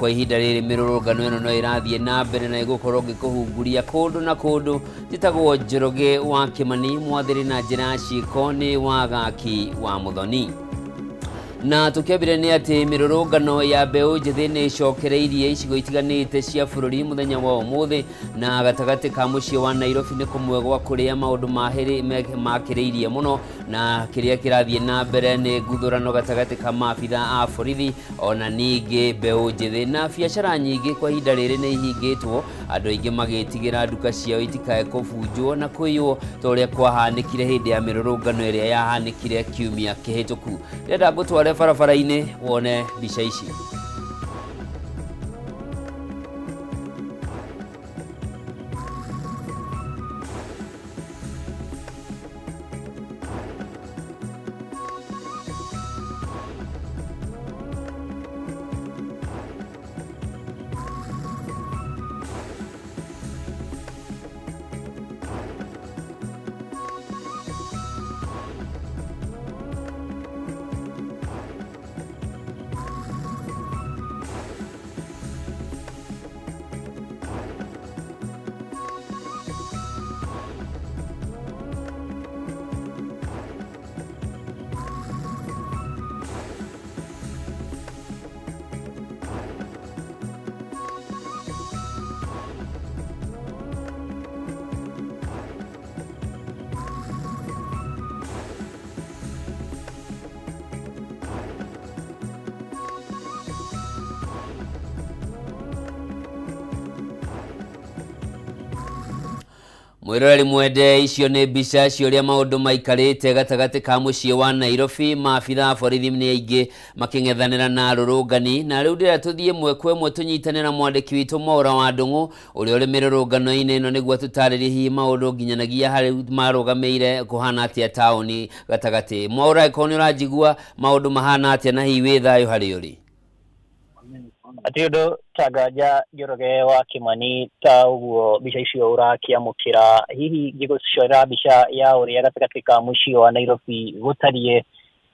Kwa ihinda rĩrĩ mĩrũrũngano ĩno no ĩrathiĩ na mbere na ĩgũkorwo ngĩkũhunguria kũndũ na kũndũ. Njĩtagwo Njoroge wa Kĩmani, mwathĩrĩ na njĩra ya ciĩko nĩ Wagaki wa Mũthoni. Na tũkĩambire nĩ atĩ mĩrũrũngano ya mbeũ njĩthĩ nĩ ĩcokereirie icigo itiganĩte cia bũrũri mũthenya wa ũmũthĩ, na gatagatĩ ka mũciĩ wa Nairobi nĩ kũmwe gwa kũrĩa maũndũ makĩrĩirie mũno, na kĩrĩa kĩrathiĩ na mbere nĩ nguthũrano gatagatĩ ka maabitha a borithi ona ningĩ mbeũ njĩthĩ. Na biacara nyingĩ kwa ihinda rĩrĩ nĩ ihingĩtwo, andũ aingĩ magĩtigĩra nduka ciao itikae kũbunjwo na kũiywo ta ũrĩa kwahanĩkire hĩndĩ ya mĩrũrũngano ĩrĩa yahanĩkire kiumia kĩhĩtũku. Ndĩrenda ngũtware barabara-inĩ wone mbica ici. Mwĩroreri mwende, icio nĩ mbica cia ũrĩa maũndũ maikarĩte gatagatĩ ka mũciĩ wa Nairobi. Maabitha a borithi nĩ aingĩ makĩng'ethanĩra na arũrũngani. Na rĩu ndĩrenda tũthiĩ ĩmwe kwa ĩmwe tũnyitane na mwandĩki witũ Mwaũra wa Ndũng'ũ ũrĩa ũrĩ mĩrũrũngano-inĩ ĩno nĩguo atũtarĩrie hihi maũndũ nginyanagia harĩ marũgamĩire kũhana atĩa taũni gatagatĩ. Mwaũra, angĩkorwo nĩ ũranjigua, maũndũ mahana atĩa na hihi wĩ thayũ harĩa ũrĩ? Hatirĩ ũndũ ta nganja Njoroge wa Kĩmani ta ũguo mbica icio ũrakĩamũkĩra. Hihi ngĩgũcorera mbica ya ũrĩa gatagatĩ ka mũciĩ wa Nairobi gũtariĩ,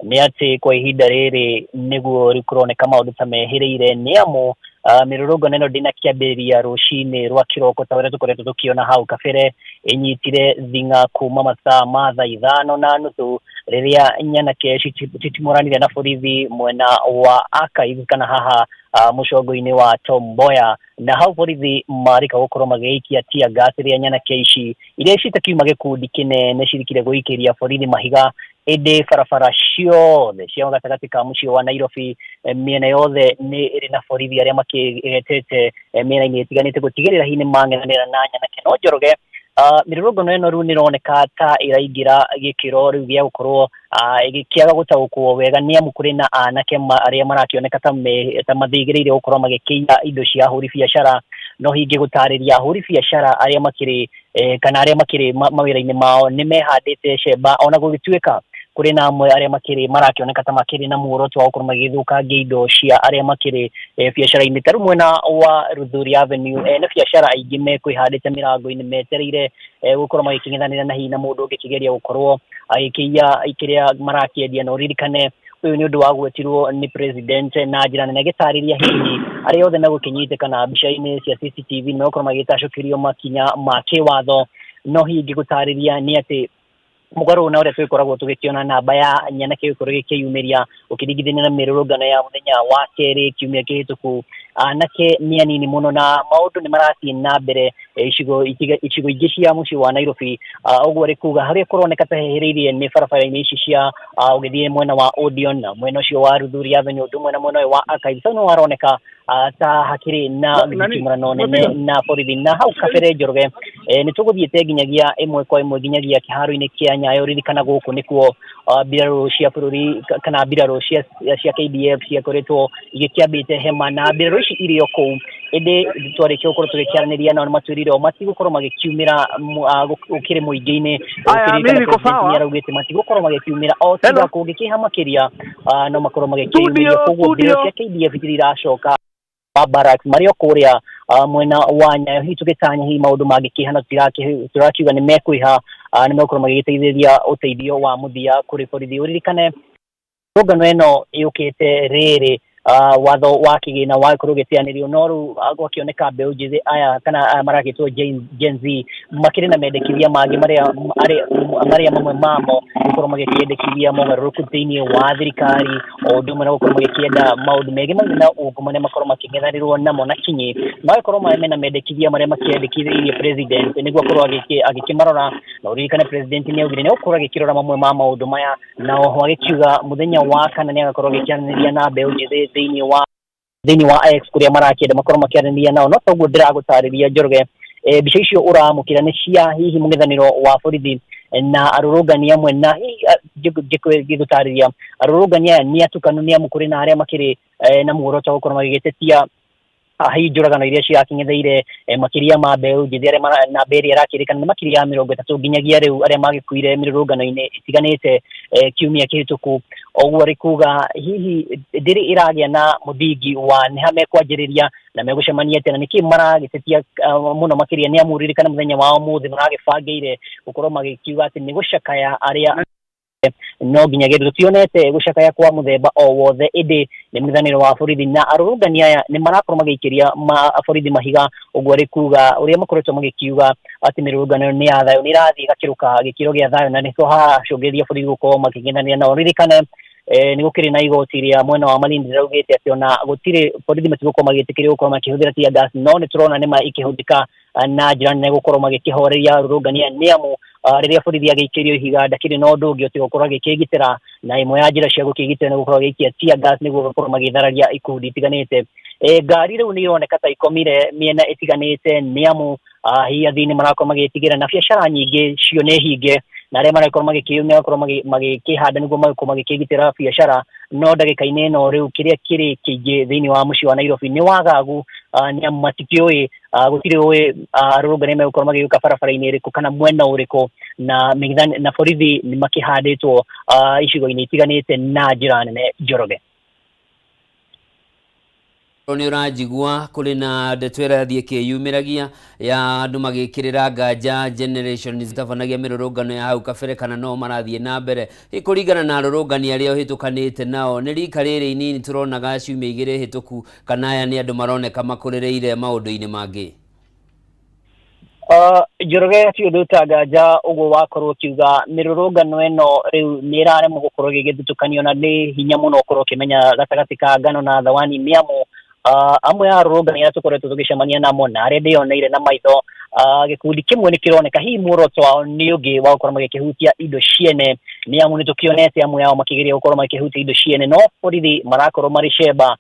nĩ atĩ kwa ihinda rĩrĩ nĩguo rĩu kũroneka maũndũ ta mehĩrĩire, nĩ amu mĩrũrũngano ĩno ndĩnakĩambĩrĩria rũcinĩ rwa kĩroko ta ũrĩa tũkoretwo tũkĩona hau kabere, ĩnyitire thing'a kuma mathaa ma thaa 5:30 rĩrĩa nyanake cititimũranire na borithi mwena wa Archives kana haha mũcongo-inĩ wa Tom Mboya, na hau borithi marĩka gũkorwo magĩikia tear gas rĩrĩa nyanake ici iria citakiuma gĩkundi kĩnene cirikire gũikĩria borithi mahiga, ĩndĩ barabara ciothe cia gatagatĩ ka mũciĩ wa Nairobi mĩena yothe nĩ ĩrĩ na borithi arĩa makĩgetete mĩena-inĩ ĩtiganĩte gũtigĩrĩra hihi nĩ mang'ethanĩra na nyanake. No Njoroge, mĩrũrũngano ĩno rĩu nĩ ĩroneka ta ĩraingĩra gĩkĩro rĩu gĩa gũkorwo ĩgĩkĩaga gũtaũkwo wega, nĩ amu kũrĩ na anake arĩa marakĩoneka ta mathĩgĩrĩire gũkorwo magĩkĩiya indo cia ahũri biacara. No hihi ngĩgũtarĩria, ahũri biacara arĩa makĩrĩ kana arĩa makĩrĩ mawĩra-inĩ mao nĩ mehandĩte cemba, ona gũgĩtuĩka kũrĩ na amwe arĩa makĩrĩ marakĩoneka ta makĩrĩ na muoroto wa gũkorwo magĩthũkangia indo cia arĩa makĩrĩ biacara-inĩ. Ta rĩu mwena wa Luthuli Avenue, ene biacara aingĩ mekwĩhandĩte mĩrango-inĩ metereire gũkorwo magĩkĩng'ethanĩra na hihi na mũndũ ũngĩkĩgeria gũkorwo agĩkĩiya kĩrĩa marakĩendia. Na ũririkane ũyũ nĩ ũndũ wagwetirwo nĩ president na njĩra nene, agĩtarĩria hihi arĩa othe megũkĩnyitĩkana mbica-inĩ cia CCTV nĩ megũkorwo magĩtacũkĩrio makinya ma kĩwatho. No hihi ngĩgũtarĩria nĩ atĩ mũgarũ na ũrĩa tũgĩkoragwo tũgĩkĩona namba ya nyanake gĩkorwo gĩkĩyumĩria ũkĩringithania na mĩrũrũngano ya mũthenya wa kerĩ kiumia kĩhĩtũku, anake nĩ anini mũno na maũndũ nĩ marathiĩ na mbere icigo ingĩ cia mũciĩ wa Nairobi. Ũguo rĩ kuga harĩa kũroneka ta hehĩrĩirie nĩ barabara-inĩ ici cia ũgĩthiĩ mwena wa Odeon na mwena ũcio wa Luthuli Avenue, ũndũ ũmwe na mwena ũyũ wa Archives, hau no haroneka ta hakĩrĩ na thitimũrano nene na borithi. Na hau kabere Njoroge, nĩ tũgũthiĩte nginyagia ĩmwe kwa ĩmwe nginyagia kĩharo-inĩ kĩa Nyayo. Ririkana gũkũ nĩkuo mbirarũ cia bũrũri kana mbirarũ cia KDF ciakoretwo igĩkĩambĩte hema, na mbirarũ ici irĩ o kũu, ĩndĩ twarĩkia gũkorwo tũgĩkĩaranĩria nao nĩ matwĩrire o matigũkorwo magĩkiumĩra gũkĩrĩ mũingĩ-inĩ. Aya, mimi niko President sawa. nĩ araugĩte matigũkorwo magĩkiumĩra o tiga Hello. kũngĩkĩha makĩria, no makorwo magĩkĩyumĩria. Studio, Koguo mbirarũ studio. cia KDF itirĩ iracoka wa barracks marĩ o kũrĩa mwena wa Nyayo. Hihi tũgĩtanya hihi maũndũ mangĩkĩha, na tũtirakiuga nĩ mekwĩha, nĩ megũkorwo magĩgĩteithĩrĩria ũteithio wa mũthia kũrĩ borithi. Ũririkane rũngano ĩno yũkĩte rĩrĩ Watho wa kĩgĩna wagĩkorwo ũgĩteanĩrio, no rĩu gwakĩoneka mbeũ njĩthĩ aya kana aya maragĩtwo Gen Z makĩrĩ na mendekithia mangĩ marĩa mamwe mamo gũkorwo magĩkĩendekithia mogarũrũku thĩinĩ wa thirikari, o ũndũ ũmwe na gũkorwo magĩkĩenda maũndũ megemainie na ungumania makorwo makĩng'ethanĩrwo namo na kinyi, magĩkorwo mena mendekithia marĩa makĩendekithĩirie president nĩguo akorwo agĩkĩmarora. Na ũririkane president nĩ augire nĩ egũkorwo agĩkĩrora mamwe ma maũndũ maya, na oho agĩkiuga mũthenya wa kana nĩ agakorwo agĩkĩaranĩria na mbeũ njĩthĩ thĩinĩ wa X kũrĩa marakĩenda makorwo makĩaranĩria nao. No toguo ndĩragũtarĩria, Njoroge, mbica icio ũramũkĩra nĩ cia hihi mũng'ethanĩro wa borithi na arũrũngani amwe, na hihi ngĩgũtarĩria arũrũngani aya nĩ atukanu, nĩ amu kũrĩ na arĩa makĩrĩ na muoroto wa gũkorwo magĩgĩtetia hihi njũragano iria cirakĩng'etheire makĩria ma mbeũ njĩthĩ arĩa namba ĩrĩa ĩrakĩrĩkana nĩ makĩria ya 30 nginyagia rĩu arĩa magĩkuire mĩrũrũngano-inĩ ĩtiganĩte kiumia kĩhĩtũku. Ũguo rĩ kuga hihi ndĩrĩ ĩragĩa na mũthingi wa nĩha mekwanjĩrĩria na megũcemania atĩa na nĩkĩ maragĩtetia mũno makĩria, nĩ amu ririkana mũthenya wa ũmũthĩ maragĩbangĩire gũkorwo magĩkiuga atĩ nĩ gũcakaya arĩa, no nginyagia tũtionete gũcakaya kwa mũthemba o wothe, ĩndĩ nĩ mũng'ethanĩro wa borithi na arũrũngani aya nĩ marakorwo magĩikĩria borithi mahiga. Ũguo rĩ kuga ũrĩa makoretwo magĩkiuga atĩ mĩrũrũngano nĩ ya thayũ nĩ ĩrathiĩ ĩgakĩrũka gĩkĩro gĩa thayũ, na nĩkĩo haracũngĩrĩria borithi gũkorwo makĩng'ethanĩra nao. Ririkane nĩ gũkĩrĩ na igoti rĩa mwena wa Malindi rĩraugĩte atĩ ona gũtirĩ borithi matigũkorwo magĩtĩkĩrio gũkorwo makĩhũthĩra tear gas, no nĩ tũrona nĩma ikĩhũthĩka na njĩra nene gũkorwo magĩkĩhoreria arũrũngani aya, nĩ amu rĩrĩa borithi agĩikĩrio ihiga ndakĩrĩ na ũndũ ũngĩ ũtiga gũkorwo agĩkĩgitĩra, na ĩmwe ya njĩra cia gũkĩgitĩra nĩ gũkorwo agĩikia tear gas nĩguo gũkorwo magĩthararia ikundi itiganĩte. Ngari rĩu nĩ ironeka ta ikomire mĩena ĩtiganĩte, nĩ amu hihi athii nĩ marakorwo magĩtigĩra na biacara nyingĩ cio nĩ hinge, na arĩa marakorwo magĩkĩyumia magakorwo magĩkĩhanda nĩguo magakorwo magĩkĩgitĩra biacara. No ndagĩka-inĩ ĩno rĩu kĩrĩa kĩrĩ kĩingĩ thĩinĩ wa mũciĩ wa Nairobi nĩ wagagu, nĩ amu matikĩũĩ, gũtirĩ ũĩ arũrũngani megũkorwo magĩũka barabara-inĩ ĩrĩkũ kana mwena ũrĩkũ, na borithi nĩ makĩhandĩtwo icigo-inĩ itiganĩte na njĩra nene, Njoroge. Nĩ ũranjigua, kũrĩ na ndeto ĩrathiĩ ĩkĩyumĩragia ya andũ magĩkĩrĩra nganja Generation tabanagia mĩrũrũngano ya hau kabere kana no marathiĩ na mbere. Hihi kũringana na arũrũngani arĩa ũhĩtũkanĩte nao, nĩ rika rĩrĩ inini tũronaga ciumia 2 hĩtũku, kana aya nĩ andũ maroneka makũrĩrĩire maũndũ-inĩ mangĩ? Njoroge, ti ũndũ ta nganja ũguo wakorwo ũkiuga mĩrũrũngano ĩno rĩu nĩ ĩraremwo gũkorwo ĩgĩgĩthutũkanio, na nĩ hinya mũno ũkorwo ũkĩmenya gatagatĩ ka ngano na thawani, nĩ amu amwe a arũrũngani arĩa tũkoretwo tũgĩcemania namo na arĩa ndĩyoneire na maitho, gĩkundi kĩmwe nĩ kĩroneka hihi muoroto wao nĩ ũngĩ wa gũkorwo magĩkĩhutia indo ciene, nĩ amu nĩ tũkĩonete amwe ao makĩgeria gũkorwo makĩhutia indo ciene, no borithi marakorwo marĩ cemba.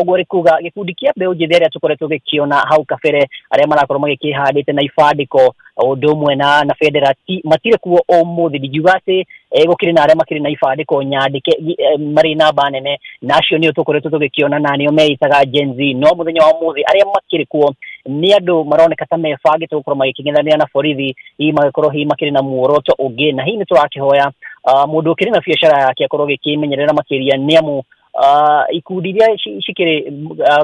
Ũguo rĩ kuga gĩkundi kĩa mbeũ njĩthĩ arĩa tũkoretwo gĩkĩona hau kabere arĩa marakorwo magĩkĩhandĩte na ibandĩko ũndũ ũmwe na bendera matirĩ kuo ũmũthĩ. Ndingiuga atĩ gũkĩrĩ na arĩa makĩrĩ na ibandĩko nyandĩke marĩ namba nene, na acio nĩo tũkoretwo tũgĩkĩona na nĩo meĩtaga Gen Z, no mũthenya wa ũmũthĩ arĩa makĩrĩ kuo nĩ andũ maroneka ta mebangĩte gũkorwo magĩkĩng'ethanĩra na borithi, hihi magĩkorwo hihi makĩrĩ na muoroto ũngĩ. Na hihi nĩ tũrakĩhoya mũndũ ũkĩrĩ na biacara yake akorwo agĩkĩmenyerera makĩria, nĩ amu ikundi iria cikĩrĩ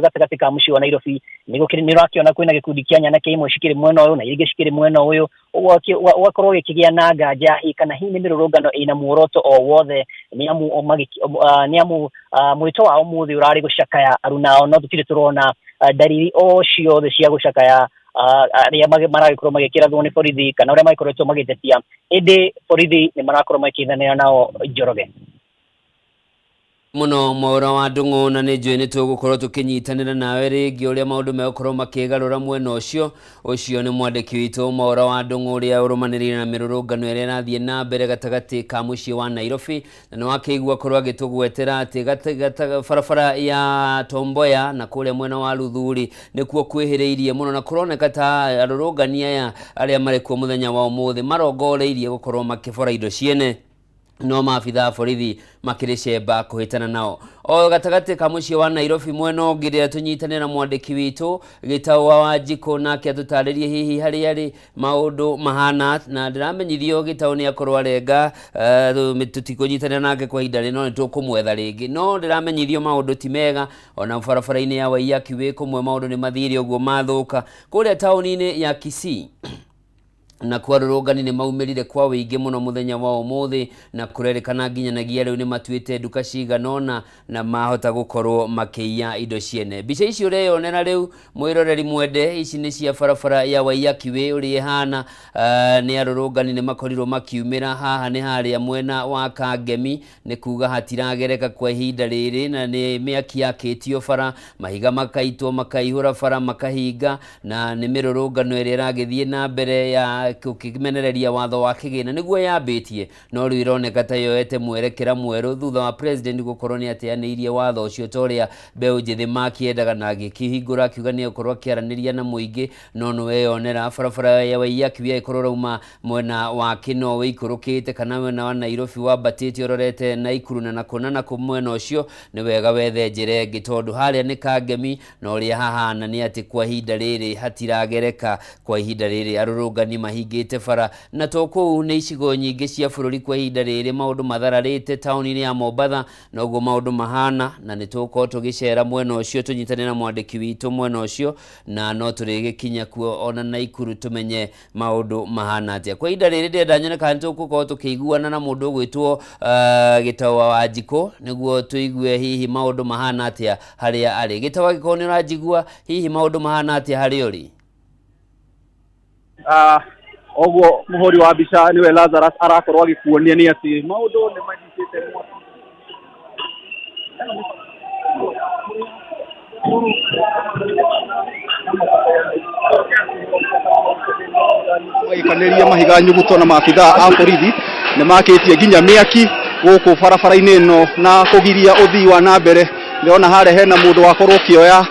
gatagatĩ ka mũciĩ wa Nairobi nĩ gũkĩrĩ, nĩ ũrakĩona kwĩna gĩkundi kĩa nyanake imwe cikĩrĩ mwena ũyũ na ingĩ cikĩrĩ mwena ũyũ, ũguo ũgakorwo gĩkĩgĩa na nganja hihi kana hihi nĩ mĩrũrũngano ĩna muoroto o wothe, nĩ amu mwĩto wa ũmũthĩ ũrarĩ gũcakaya arunao, no tũtirĩ tũrona ndariri o ciothe cia gũcakaya arĩa maragĩkorwo magĩkĩrathwo nĩ borithi kana ũrĩa magĩkoretwo magĩtetia, ĩndĩ borithi nĩ marakorwo makĩthanĩra nao, Njoroge. Mũno Mwaũra wa Ndũng'ũ, na nĩ njũĩ nĩ tũgũkorwo tũkĩnyitanĩra nawe rĩngĩ ũrĩa maũndũ megũkorwo makĩgarũra mwena ũcio. Ũcio nĩ mwandĩki witũ Mwaũra wa Ndũng'ũ ũrĩa ũrũmanĩrĩire na mĩrũrũngano ĩrĩa ĩrathiĩ na mbere gatagatĩ ka mũciĩ wa Nairobi, na nĩ wakĩigua korwo agĩtũgwetera atĩ barabara ya Tomboya na kũrĩa mwena wa Luthuri nĩkuo kwĩhĩrĩirie mũno, na kũroneka ta arũrũngani aya arĩa marĩ kuo mũthenya wa ũmũthĩ marongoreirie gũkorwo makĩbora indo ciene, no maabitha a borithi makĩrĩ cemba kũhĩtana nao. O gatagatĩ ka mũciĩ wa Nairobi mwena ũngĩ, rĩrĩa tũnyitanĩra na mwandĩki witũ Gĩtaũ wa Wanjikũ nake atũtarĩrie hihi harĩa arĩ maũndũ mahana, na ndĩramenyithio Gĩtaũ nĩ akorwo arenga, tũtikũnyitanĩra nake kwa ihinda rĩno, nĩ tũkũmwetha rĩngĩ, no ndĩramenyithio maũndũ ti mega ona barabara-inĩ ya Waiyaki wĩ kũmwe maũndũ nĩ mathire ũguo mathũka kũrĩa taũni-inĩ ya Kisii. Na kwa arũrũngani nĩ maumĩrire kwa wĩingĩ mũno mũthenya wa ũmũthĩ, na kũrerĩkana nginyanagia rĩu nĩ matuĩte nduka cigana ũna na mahota gũkorwo makĩiya indo ciene. Mbica ici ũreyonera rĩu mwĩroreri mwende, ici nĩ cia barabara ya Waiyaki Way ũrĩa ĩhana. Nĩ arũrũngani nĩ makorirwo makiumĩra haha nĩ harĩa mwena wa Kangemi, nĩ kuga hatiragereka kwa ihinda rĩrĩ, na nĩ mĩaki yakĩtio bara, mahiga makaitwo makaihũra bara makahinga, na nĩ mĩrũrũngano ĩrĩa ĩragĩthiĩ na mbere ya gũkĩmenereria watho wa kĩgĩna nĩguo yambĩtie, no rĩu ĩroneka ta yoete mwerekera mwerũ thutha wa president gũkorwo nĩ ateanĩirie watho ũcio ta ũrĩa mbeũ njĩthĩ makĩendaga, na agĩkĩhingũra akiuga nĩ egũkorwo akĩaranĩria na mũingĩ. No nĩ weyonera barabara ya Waiyaki Way ĩkorwo ũrauma mwena wa Kinoo wĩikũrũkĩte kana mwena wa Nairobi wambatĩte ũrorete Naikuru na nakũ na nakũ mwena ũcio, nĩ wega wethe njĩra ĩngĩ tondũ harĩa nĩ Kangemi, na ũrĩa hahana nĩ atĩ kwa ihinda rĩrĩ hatiragereka. Kwa ihinda rĩrĩ arũrũngani mahingĩte bara, na to kũu, nĩ icigo nyingĩ cia bũrũri kwa ihinda rĩrĩ maũndũ mathararĩte. Taũni-inĩ ya Mombatha noguo maũndũ mahana, na nĩ tũgũkorwo tũgĩcera mwena ũcio tũnyitane na mwandĩki witũ mwena ũcio, na no tũrĩgĩkinya kuo ona Naikuru tũmenye maũndũ mahana atĩa. Kwa ihinda rĩrĩ ndĩrenda nyone kana nĩtũgũkorwo tũkĩiguana na mũndũ ũgwĩtwo Gĩtawa wa Njikũ nĩguo tũigue hihi maũndũ mahana atĩa harĩa arĩ. Gĩtawa, angĩkorwo nĩ ũranjigua, hihi maũndũ mahana atĩa harĩa ũrĩ? Ũguo mũhũri wa mbica nĩwe Lazarus arakorwo agĩkuonia nĩ atĩ maũndũ nĩ manyitĩte mwaki. Magĩikanĩria mahiga nyuguto na maabithaa a borithi nĩ makĩtie nginya mĩaki gũkũ barabara-inĩ ĩno na kũgiria ũthii wa na mbere. Ndĩrona harĩa hena mũndũ wakorwo ũkĩoya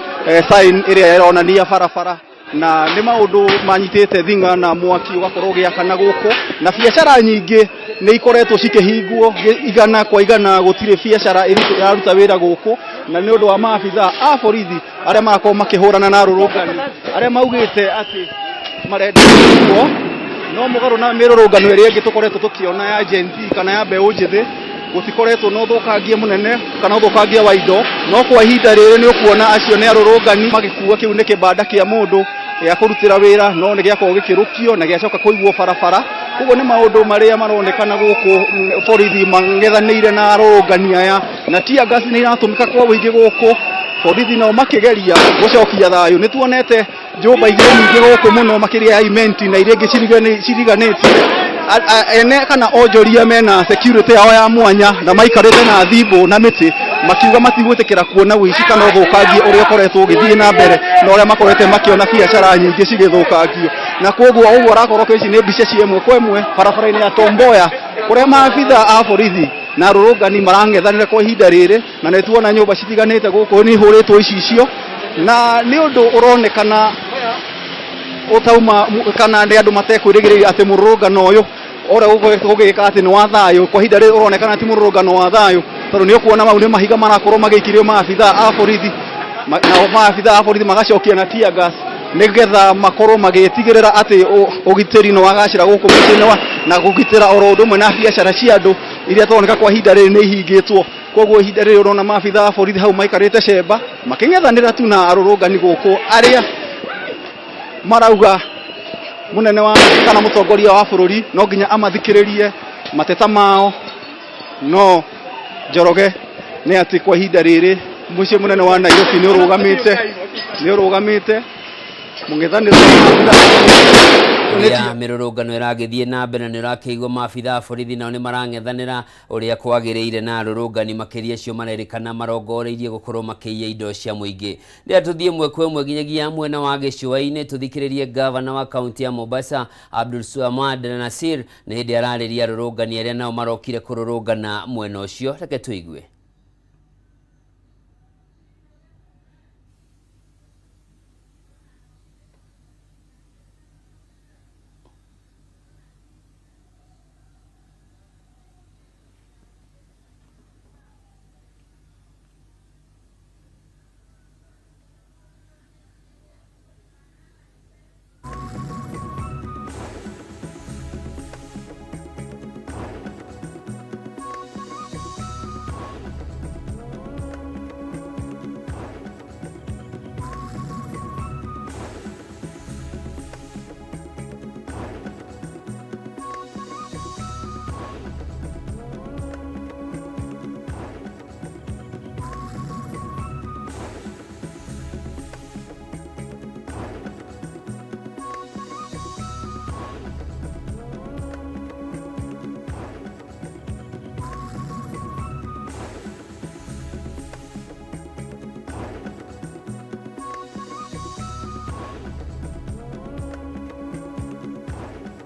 sign ĩrĩa ĩronania barabara, na nĩ maũndũ manyitĩte thing'a na mwaki ũgakorwo ũgĩakana gũkũ, na biacara nyingĩ nĩ ikoretwo cikĩhingwo igana kwa igana, gũtirĩ biacara ĩraruta wĩra gũkũ, na nĩ ũndũ wa maabithaa a borithi arĩa marakorwo makĩhũrana na arũrũngani arĩa maugĩte atĩ marenda kuo. No mũgarũ na mĩrũrũngano ĩrĩa ĩngĩ tũkoretwo tũkĩona ya Gen Z kana ya mbeũ njĩthĩ, gũtikoretwo na ũthũkangia mũnene kana ũthũkangia wa indo, no kwa ihinda rĩrĩ nĩ ũkuona acio nĩ arũrũngani magĩkua. Kĩu nĩ kĩbanda kĩa mũndũ gĩa kũrutĩra wĩra, no nĩ gĩakorwo gĩkĩrũkio na gĩacoka kũigwo barabara. Koguo nĩ maũndũ marĩa maronekana gũkũ, borithi mang'ethanĩire na arũrũngani aya, na tear gas nĩ iratũmĩka kwa ũingĩ gũkũ, borithi nao makĩgeria gũcokia thayũ. Nĩ tuonete njũmba igĩrĩ nyingĩ gũkũ mũno makĩria ya imenti na iria ingĩ ciriganĩtie. Ene kana onjoria mena security yao ya mwanya na maikarĩte na thimbũ na mĩtĩ makiuga matigwĩtĩkĩra kuona ũici kana ũthũkangia ũrĩa ũkoretwo ũgĩthiĩ na mbere na ũrĩa makoretwo makĩona biacara nyingĩ cigĩthũkangio. Na koguo ũguo arakorwo ici nĩ mbica cia ĩmwe kwa ĩmwe barabara-inĩ ya Tom Mboya kũrĩa maabitha a borithi na arũrũngani marang'ethanĩra kwa ihinda rĩrĩ, na nĩ tuona nyũmba citiganĩte gũkũ nĩ ihũrĩtwo icicio, na nĩ ũndũ ũronekana ũtauma kana nĩ andũ matekwĩrĩgĩrĩire atĩ mũrũrũngano ũyũ ũrĩa ũkoretwo ũgĩka atĩ nĩ wa thayũ, kwa ihinda rĩrĩ ũronekana ti mũrũrũngano wa thayũ, tondũ nĩ ũkuona mau nĩ mahiga marakorwo magĩikĩrio maabithaa a borithi, nao maabithaa a borithi magacokia na tear gas nĩgetha makorwo magĩtigĩrĩra atĩ ũgitĩri nĩ wagacĩra gũkũ mũciĩ-inĩ na kũgitĩra oro ũndũ ũmwe na biacara cia andũ iria tũroneka kwa ihinda rĩrĩ nĩ ihingĩtwo. Koguo ihinda rĩrĩ ũrona maabithaa a borithi hau maikarĩte cemba makĩng'ethanĩra tu na arũrũngani gũkũ arĩa marauga mũnene wa kana mũtongoria wa bũrũri no nginya amathikĩrĩrie mateta mao. No Njoroge nĩ atĩ kwa ihinda rĩrĩ mũciĩ mũnene wa Nairobi nĩ ũrũgamĩte, nĩ ũrũgamĩte mũng'ethanĩro. Ũrĩa mĩrũrũngano ĩragĩthiĩ na mbere, na nĩ ũrakĩigua maabithaa a borithi nao nĩ marang'ethanĩra ũrĩa kwagĩrĩire na arũrũngani, makĩria acio marerĩkana marongoreirie gũkorwo makĩiya indo cia mũingĩ. Rĩrĩa tũthiĩ ĩmwe kwa ĩmwe nginyagia mwena wa gĩcũa-inĩ tũthikĩrĩrie ngavana wa kaunti ya Mombasa Abdul Swamad Nasir nĩ hĩndĩ ararĩria arũrũngani arĩa nao marokire kũrũrũngana mwena ũcio. Reke tũigue.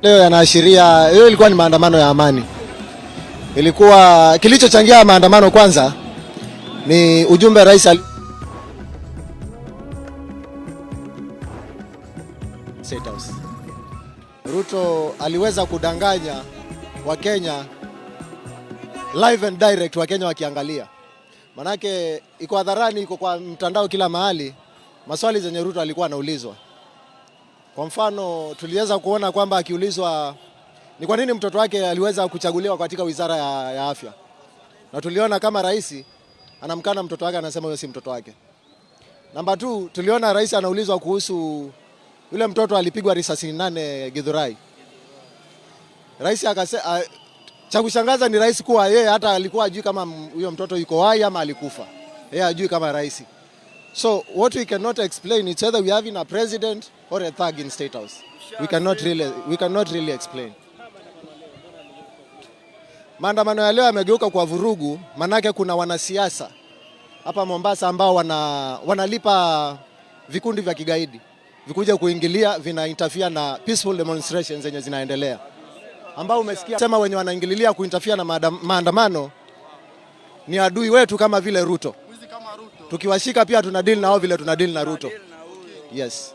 Leo yanaashiria hiyo ilikuwa ni maandamano ya amani. Ilikuwa kilichochangia maandamano kwanza ni ujumbe rais State House. Ruto aliweza kudanganya Wakenya live and direct, Wakenya wakiangalia, manake iko hadharani, iko kwa mtandao kila mahali, maswali zenye Ruto alikuwa anaulizwa. Kwa mfano, tuliweza kuona kwamba akiulizwa ni kwa nini mtoto wake aliweza kuchaguliwa katika wizara ya afya, na tuliona kama rais anamkana mtoto wake, anasema huyo si mtoto wake. Namba 2, tuliona rais anaulizwa kuhusu yule mtoto alipigwa risasi 8 Githurai. Rais akasema, cha kushangaza ni rais kuwa yeye hata alikuwa ajui kama huyo mtoto yuko hai ama alikufa. Yeye ajui kama rais. So what we cannot explain, it's either we having a president or a thug in State House. We cannot really explain. Maandamano ya leo yamegeuka kwa vurugu, manake kuna wanasiasa hapa Mombasa ambao wanalipa vikundi vya kigaidi vikuja kuingilia, vina interfere na peaceful demonstrations zenye zinaendelea, ambao umesikia sema wenye wanaingililia kuinterfere na maandamano ni adui wetu kama vile Ruto. Tukiwashika pia tuna deal na wao vile tuna deal na Ruto. Yes.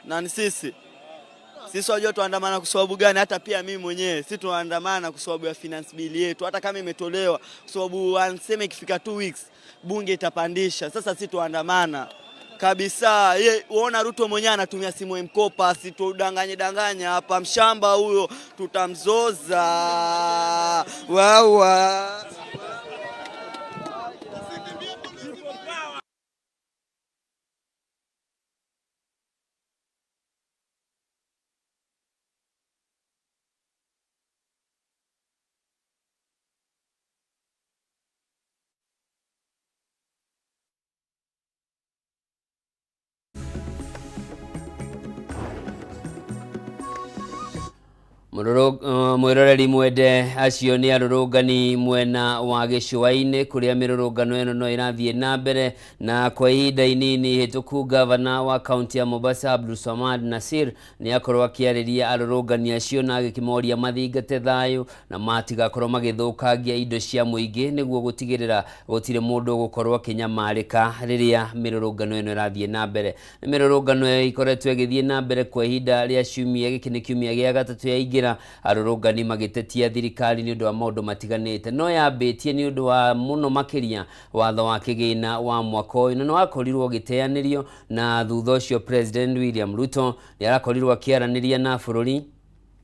Na ni sisi wajua tuandamana kwa sababu gani? Hata pia mimi mwenyewe si tuandamana kwa sababu ya finance bill yetu, hata kama imetolewa, kwa sababu wanseme ikifika 2 weeks bunge itapandisha. Sasa si tuandamana kabisa. Ye, uona Ruto mwenyewe anatumia simu ya mkopa, situdanganye danganya hapa, mshamba huyo tutamzoza wawa. Mwiroreri mwende, acio nĩ arũrũngani mwena wa gĩcũa-inĩ kũrĩa mĩrũrũngano ĩno no ĩrathiĩ na mbere. Na kwa ihinda inini hĩtũku, gavana wa kaunti ya Mombasa Abdulswamad Nasir nĩ akorwo akĩarĩria arũrũngani acio na agĩkĩmoria mathingate thayũ na matigakorwo magĩthũkangia indo cia mũingĩ nĩguo gũtigĩrĩra gũtirĩ mũndũ ũgũkorwo akĩnyamarĩka rĩrĩa mĩrũrũngano ĩno ĩrathiĩ na mbere. Nĩ mĩrũrũngano ĩyo ikoretwo ĩgĩthiĩ na mbere kwa ihinda rĩa ciumia, gĩkĩ nĩ kiumia gĩa gatatũ yaingĩra, arũrũngani magĩtetia thirikari nĩ ũndũ wa maũndũ matiganĩte, no yambĩtie nĩ ũndũ wa mũno makĩria watho wa kĩgĩna wa mwaka ũyũ, na nĩ wakorirwo ũgĩteanĩrio, na thutha ũcio President William Ruto nĩ arakorirwo akĩaranĩria na bũrũri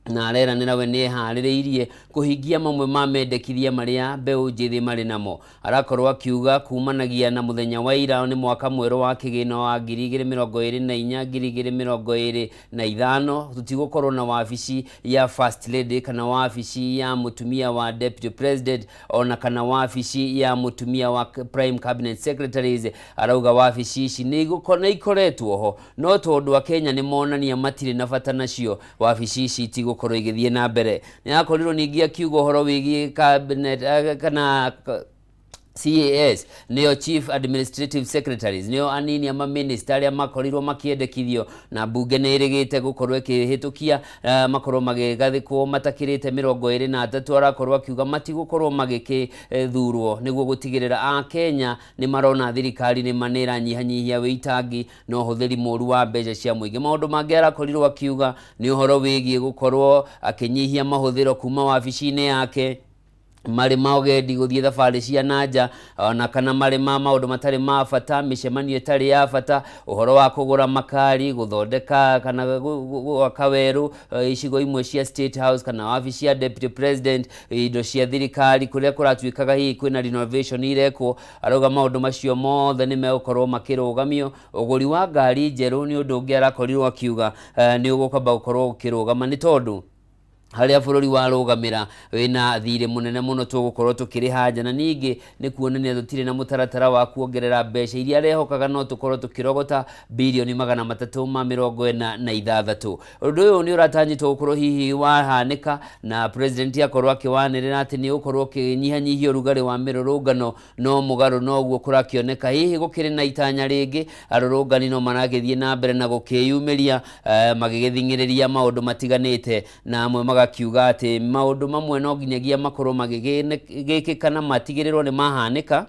na areranĩra we nĩ eharĩrĩirie kũhingia mamwe ma mendekithia marĩa mbeũ njĩthĩ marĩ namo. Arakorwo akiuga kumanagia na mũthenya wa ira nĩ mwaka mwerũ wa kĩgĩna wa 2024 2025, tũtigũkorwo na wabici ya First Lady kana wabici ya mũtumia wa Deputy President ona kana wabici ya mũtumia wa Prime Cabinet Secretaries. Arauga wabici ici nĩ ikoretwo ho, no tondũ Akenya nĩ monania matirĩ na bata nacio, wabici ici itigũkorwo igĩthiĩ na mbere. Nĩ akorirwo ningĩ akiuga ũhoro wĩgiĩ cabinet kana CAS, nĩo Chief Administrative Secretaries, nĩo anini ama minister arĩa makorirwo makĩendekithio na mbunge nĩ ĩrĩgĩte gũkorwo ĩkĩhĩtũkia, makorwo magĩgathĩkwo matakĩrĩte 23. Arakorwo akiuga matigũkorwo magĩkĩthurwo nĩguo gũtigĩrĩra Akenya nĩ marona thirikari nĩ nĩ ĩranyihanyihia wĩitangi na ũhũthĩri mũru wa mbeca cia mũingĩ. Maũndũ mangĩ arakorirwo akiuga nĩ ũhoro wĩgiĩ gũkorwo akĩnyihia mahũthĩro kuma wabici-inĩ yake marĩ ma ũgendi gũthiĩ thabarĩ cia nanja ona kana marĩ ma maũndũ matarĩ ma bata, mĩcemanio ĩtarĩ ya bata, ũhoro wa kũgũra makari, gũthondeka kana gwaka werũ icigo imwe cia State House kana wabici ya Deputy President, indo cia thirikari kũrĩa kũratuĩkaga hihi kwĩna renovation irekwo. Arauga maũndũ macio mothe nĩ megũkorwo makĩrũgamio. Ũgũri wa ngari njerũ nĩ ũndũ ũngĩ arakorirwo akiuga nĩ ũgũkamba gũkorwo ũkĩrũgama nĩ tondũ Harĩa bũrũri warũgamĩra wĩna thirĩ mũnene mũno tũgũkorwo tũkĩrĩha nja, na ningĩ nĩ kuonania tũtirĩ na mũtaratara wa kuongerera mbeca iria arehokaga no tũkorwo tũkĩrogota birioni 346. Ũndũ ũyũ nĩ ũratanyĩtwo gũkorwo hihi wahanĩka na president akorwo akĩwanĩrĩra atĩ nĩ ũgũkorwo ũkĩnyihanyihia ũrugarĩ wa mĩrũrũngano. No mũgarũ na ũguo kũrakĩoneka hihi gũkĩrĩ na itanya rĩngĩ, arũrũngani no maragĩthiĩ na mbere na gũkĩyumĩria magĩgĩthing'ĩrĩria maũndũ matiganĩte, na amwe magakiuga atĩ maũndũ mamwe no nginyagia makorwo magĩgĩkĩka na matigĩrĩrwo nĩ mahanĩka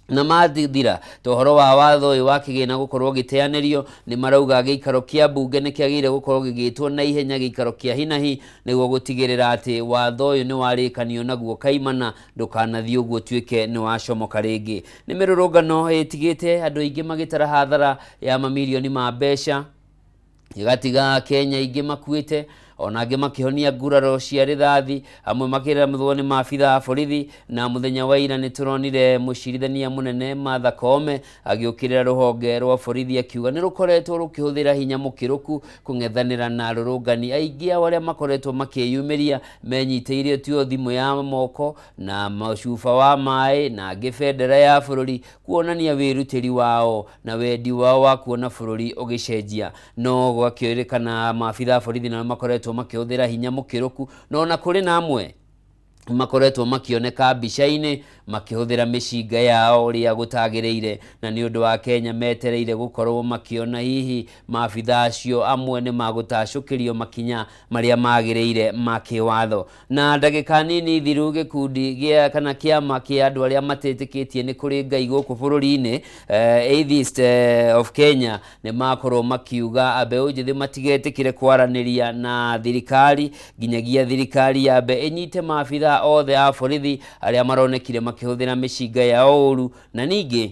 na mathira. Ta ũhoro wa watho ũyũ wa kĩgĩna gũkorwo ũgĩteanĩrio, nĩ marauga gĩikaro kĩa mbunge nĩ kĩagĩrĩire gũkorwo gĩgĩtwo na ihenya gĩikaro kĩa hinahi nĩguo gũtigĩrĩra atĩ watho ũyũ nĩ warĩkanio naguo kaimana, ndũkanathiĩ ũguo ũtuĩke nĩ wacomoka rĩngĩ. Nĩ mĩrũrũngano ĩtigĩte andũ aingĩ magĩtara hathara ya mamirioni ma mbeca, ĩgatiga Akenya aingĩ makuĩte, ona angĩ makĩhonia nguraro cia rithathi, amwe makĩramthwo nĩ maabitha a borithi. Na mũthenya wa ira nĩ tũronire mũcirithania mũnene Martha Koome agĩũkĩrĩra rũhonge rwa borithi akiuga nĩ rũkoretwo rũkĩhũthĩra hinya mũkĩrũku kũng'ethanĩra na arũrũngani aingĩ ao arĩa makoretwo makĩyumĩria menyitĩire tuo thimũ ya moko na cuba wa maĩ na angĩ bendera ya bũrũri kuonania wĩrutĩri wao na wendi wao wa kuona bũrũri ũgĩcenjia. No gwakĩrĩkana maabitha a borithi nao makoretwo makĩhũthĩra hinya mũkĩrũku, na ona kũrĩ na amwe makoretwo makĩoneka mbica-inĩ makĩhũthĩra mĩcinga yao ũrĩa gũtagĩrĩire. Na nĩ ũndũ wa Kenya metereire gũkorwo makĩona hihi maabitha acio amwe nĩ magũtacũkĩrio makinya marĩa magĩrĩire ma kĩwatho. Na ndagĩka nini thiru gĩkundi gĩa kana kĩama kĩa andũ arĩa matetĩkĩtie nĩ kũrĩ Ngai gũkũ bũrũri-inĩ, Atheist of Kenya, nĩ makorwo makiuga mbeũ njĩthĩ matigetĩkĩre kwaranĩria na thirikari nginyagia thirikari yambe ĩnyite maabitha othe a borithi arĩa maronekire makĩhũthĩra mĩcinga yao ũru, na ningĩ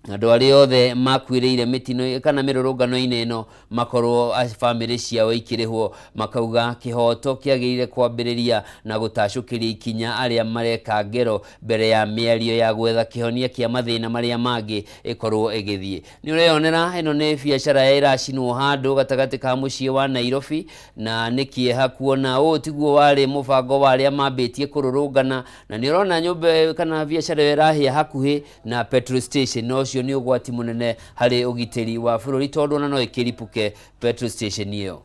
andũ arĩa othe makuĩrĩire mĩtino kana mĩrũrũngano-inĩ ĩno makorwo bamĩrĩ ciao ikĩrĩhwo. Makauga kĩhoto kĩagĩrĩire kwambĩrĩria na gũtacũkĩria ikinya arĩa mareka ngero mbere ya mĩario ya gwetha kĩhonia kĩa mathĩna marĩa mangĩ ĩkorwo ĩgĩthiĩ. Nĩ ũreyonera ĩno nĩ biacara ĩracinwo handũ gatagatĩ ka mũciĩ wa Nairobi, na nĩ kĩeha kuona ũũ tiguo warĩ mũbango wa arĩa mambĩtie kũrũrũngana, na nĩ ũrona nyũmba kana biacara ĩyo ĩrahĩa hakuhĩ na petrol station, na ũcio nĩ ũgwati mũnene harĩ ũgitĩri wa bũrũri tondũ ona no ĩkĩripũke petrol station ĩyo.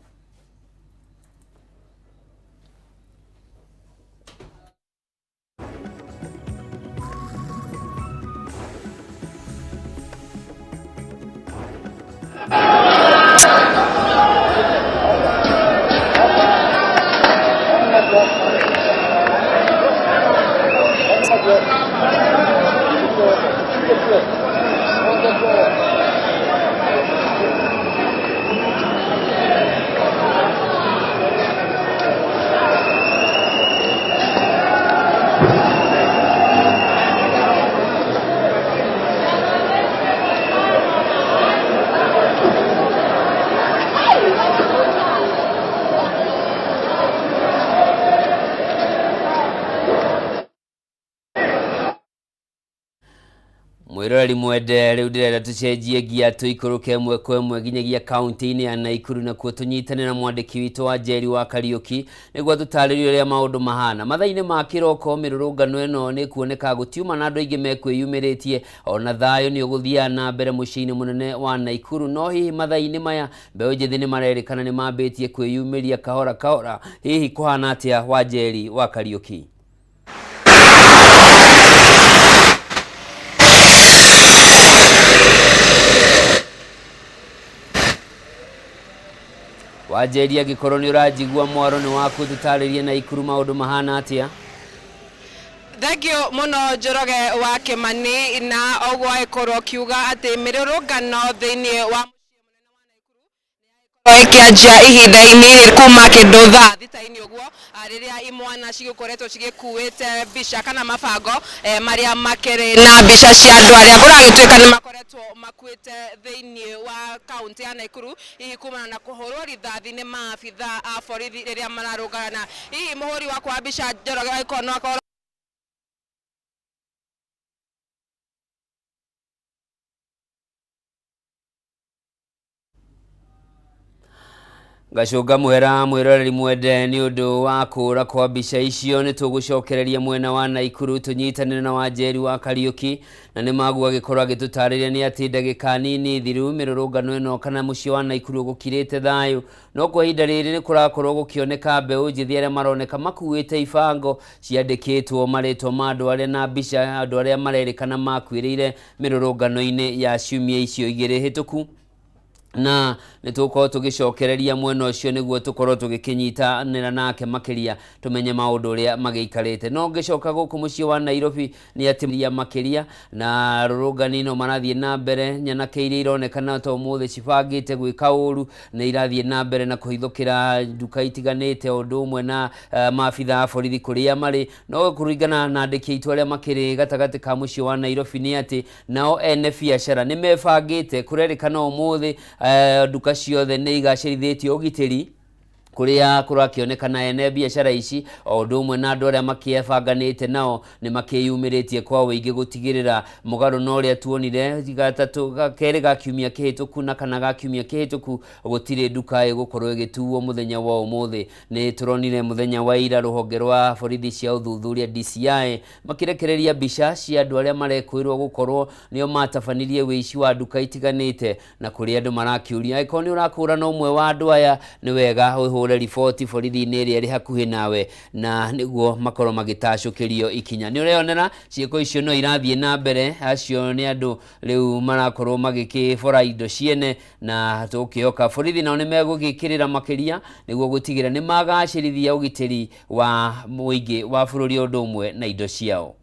Mwĩroreri mwende, rĩu ndĩrenda tũcenjie ngia tũikũrũke ĩmwe kwa ĩmwe nginyagia kaunti-inĩ ya Naikuru, nakuo tũnyitane na mwandĩki witũ wa Njeri wa Kariũki nĩguo tũtarĩrie ũrĩa maũndũ mahana. Mathaa-inĩ ma kĩroko mĩrũrũngano ĩno nĩ kuoneka gũtiuma na andũ aingĩ mekwĩyumĩrĩtie, ona thayũ nĩ ũgũthiaga na mbere mũciĩ-inĩ mũnene wa Naikuru. No hihi mathaa-inĩ maya mbeũ njĩthĩ nĩ marerĩkana nĩ mambĩtie kwĩyumĩria kahora kahora, hihi kũhana atĩa wa Njeri wa Kariũki? Wanjeri, angĩkorwo nĩ ũranjigua mwaro nĩ waku, tũtarĩrie Naikuru maũndũ mahana atĩa? Thengio mũno Njoroge wa Kĩmani, na ũguo agĩkorwo ũkiuga atĩ mĩrũrũngano thĩinĩ wa ĩkĩanjia ihinda inini kuma kĩndũ thaa thita-inĩ ũguo, rĩrĩa imwana cigĩkoretwo cigĩkuĩte mbica kana mabango marĩa makĩrĩ na mbica cia andũ arĩa kũragĩtuĩka nĩ makoretwo makuĩte thĩinĩ wa kaũntĩ ya Naikuru, hihi kumana na kũhũrwo rithathi nĩ maabitha a borithi rĩrĩa mararũngana. Hihi mũhũri wakwa wa mbica Njoroge angĩkorwo no akorwo Ngacũnga mũhera mwĩroreri mwende nĩ ũndũ wa kũra kwa mbica icio. Nĩ tũgũcokereria mwena wa Naikuru tũnyitanĩre na Wanjeri wa Kariũki, na nĩ maguo agĩkorwo agĩtũtarĩria nĩ atĩ ndagĩka nini thiru mĩrũrũngano ĩno kana mũciĩ wa Naikuru gũkirĩte thayũ, no kwa ihinda rĩrĩ nĩ kũrakorwo gũkĩoneka mbeũ njĩthĩ arĩa maroneka makuĩte ibango ciandĩkĩtwo marĩtwa ma andũ arĩa na mbica andũ arĩa marerĩkana makuĩrĩire mĩrũrũngano-inĩ ya ciumia icio igĩrĩ hĩtũku. Na nĩ tũgũkorwo tũgĩcokereria mwena ũcio nĩguo tũkorwo tũgĩkĩnyitanĩra nake makĩria tũmenye maũndũ ũrĩa magĩikarĩte. No ngĩcoka gũkũ mũciĩ wa Nairobi nĩ atĩ makĩria na rũrũngani no marathiĩ na mbere, nyanake iria ironekana ta ũmũthĩ cibangĩte gwĩka ũru nĩ irathiĩ na mbere na kũhithũkĩra nduka itiganĩte o ũndũ ũmwe na maabitha a borithi kũrĩa marĩ. No kũringana na andĩki aitũ arĩa makĩrĩ gatagatĩ ka mũciĩ wa Nairobi nĩ atĩ nao ene biacara nĩ mebangĩte, kũrerĩkana ũmũthĩ nduka ciothe nĩ igacĩrithĩtio ũgitĩri kuria kurakionekana ene biacara ici o ũndũ ũmwe na andũ arĩa makĩebanganĩte nao nĩ makĩyumĩrĩtie kwa ũingĩ gũtigĩrĩra mũgarũ na ũrĩa tuonire gatatũ kerĩ ga kiumia kĩhĩtũku na kana ga kiumia kĩhĩtũku gũtirĩ nduka ĩgũkorwo ĩgĩtuo mũthenya wa ũmũthĩ. Nĩ tũronire mũthenya wa ira rũhonge rwa borithi cia ũthuthuria DCI makĩrekereria mbica cia andũ arĩa marekwĩrwo gũkorwo nĩo matabanirie wĩici wa nduka itiganĩte, na kũrĩa andũ marakĩũria angĩkorwo nĩ ũrakũrana ũmwe wa andũ aya nĩ wega ũhũre riboti borithi-inĩ ĩrĩa ĩrĩ hakuhĩ nawe na nĩguo makorwo magĩtacũkĩrio ikinya. Nĩ ũreyonera ciĩko icio no irathiĩ na mbere, acio nĩ andũ rĩu marakorwo magĩkĩbora indo ciene, na tũkĩhoka borithi nao nĩ megũgĩkĩrĩra makĩria nĩguo gũtigĩrĩra nĩ magacĩrithia ũgitĩri wa mũingĩ wa bũrũri ũndũ ũmwe na indo ciao.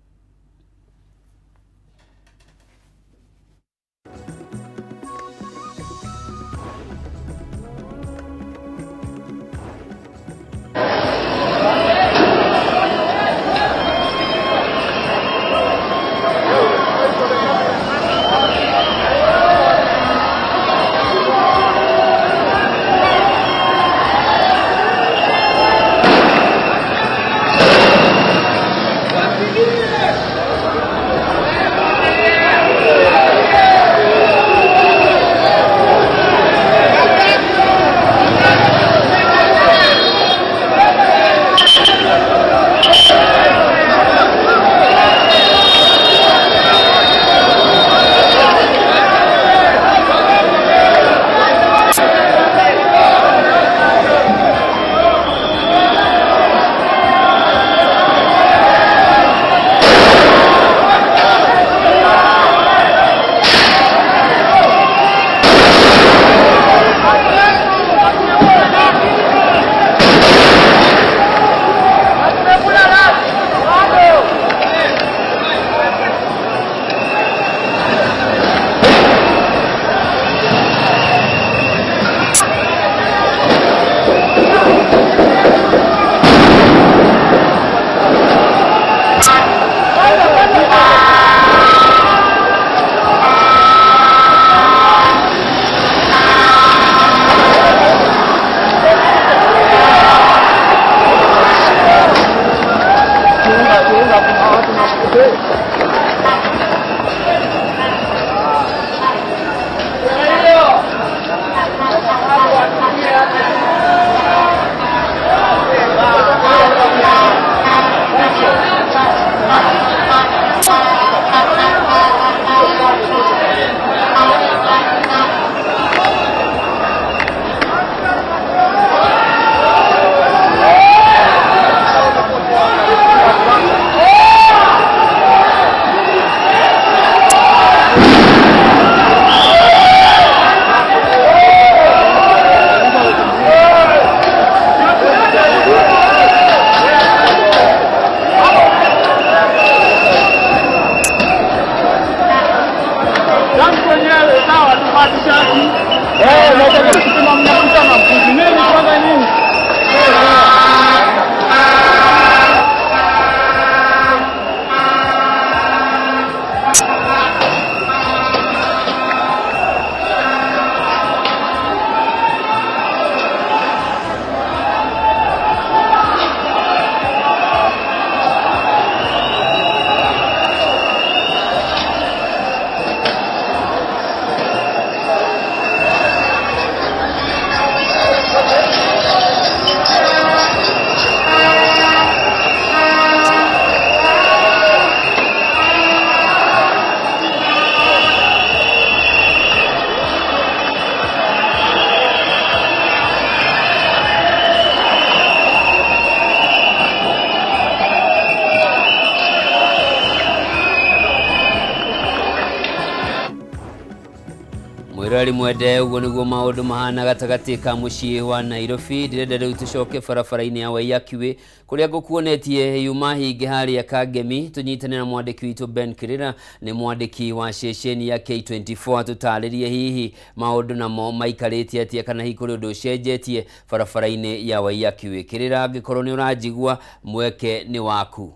Mwĩroreri mwende, ũguo nĩguo maũndũ mahana gatagatĩ ka mũciĩ wa Nairobi. Ndĩrenda rĩu tũcoke barabara-inĩ ya Waiyaki Way kũrĩa ngũkuonetie yuma hingĩ harĩa Kangemi. Tũnyitane na mwandĩki witũ Ben Kirira, nĩ mwandĩki wa ceceni ya K24, atũtarĩrie hihi maũndũ namo maikarĩte atĩa kana hihi kũrĩ ũndũ ũcenjetie barabara-inĩ ya Waiyaki Way. Kirira, angĩkorwo nĩ ũranjigua, mweke nĩ waku.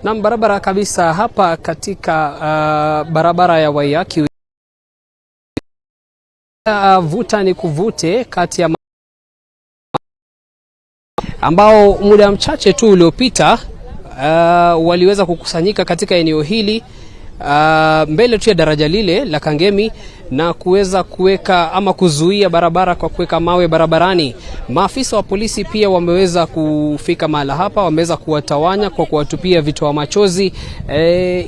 Naam, barabara kabisa hapa katika barabara ya Waiyaki vuta ni kuvute kati ya ambao muda mchache tu uliopita waliweza kukusanyika katika eneo hili mbele tu ya daraja lile la Kangemi na kuweza kuweka ama kuzuia barabara kwa kuweka mawe barabarani. Maafisa wa polisi pia wameweza kufika mahala hapa, wameweza kuwatawanya kwa kuwatupia vitoa machozi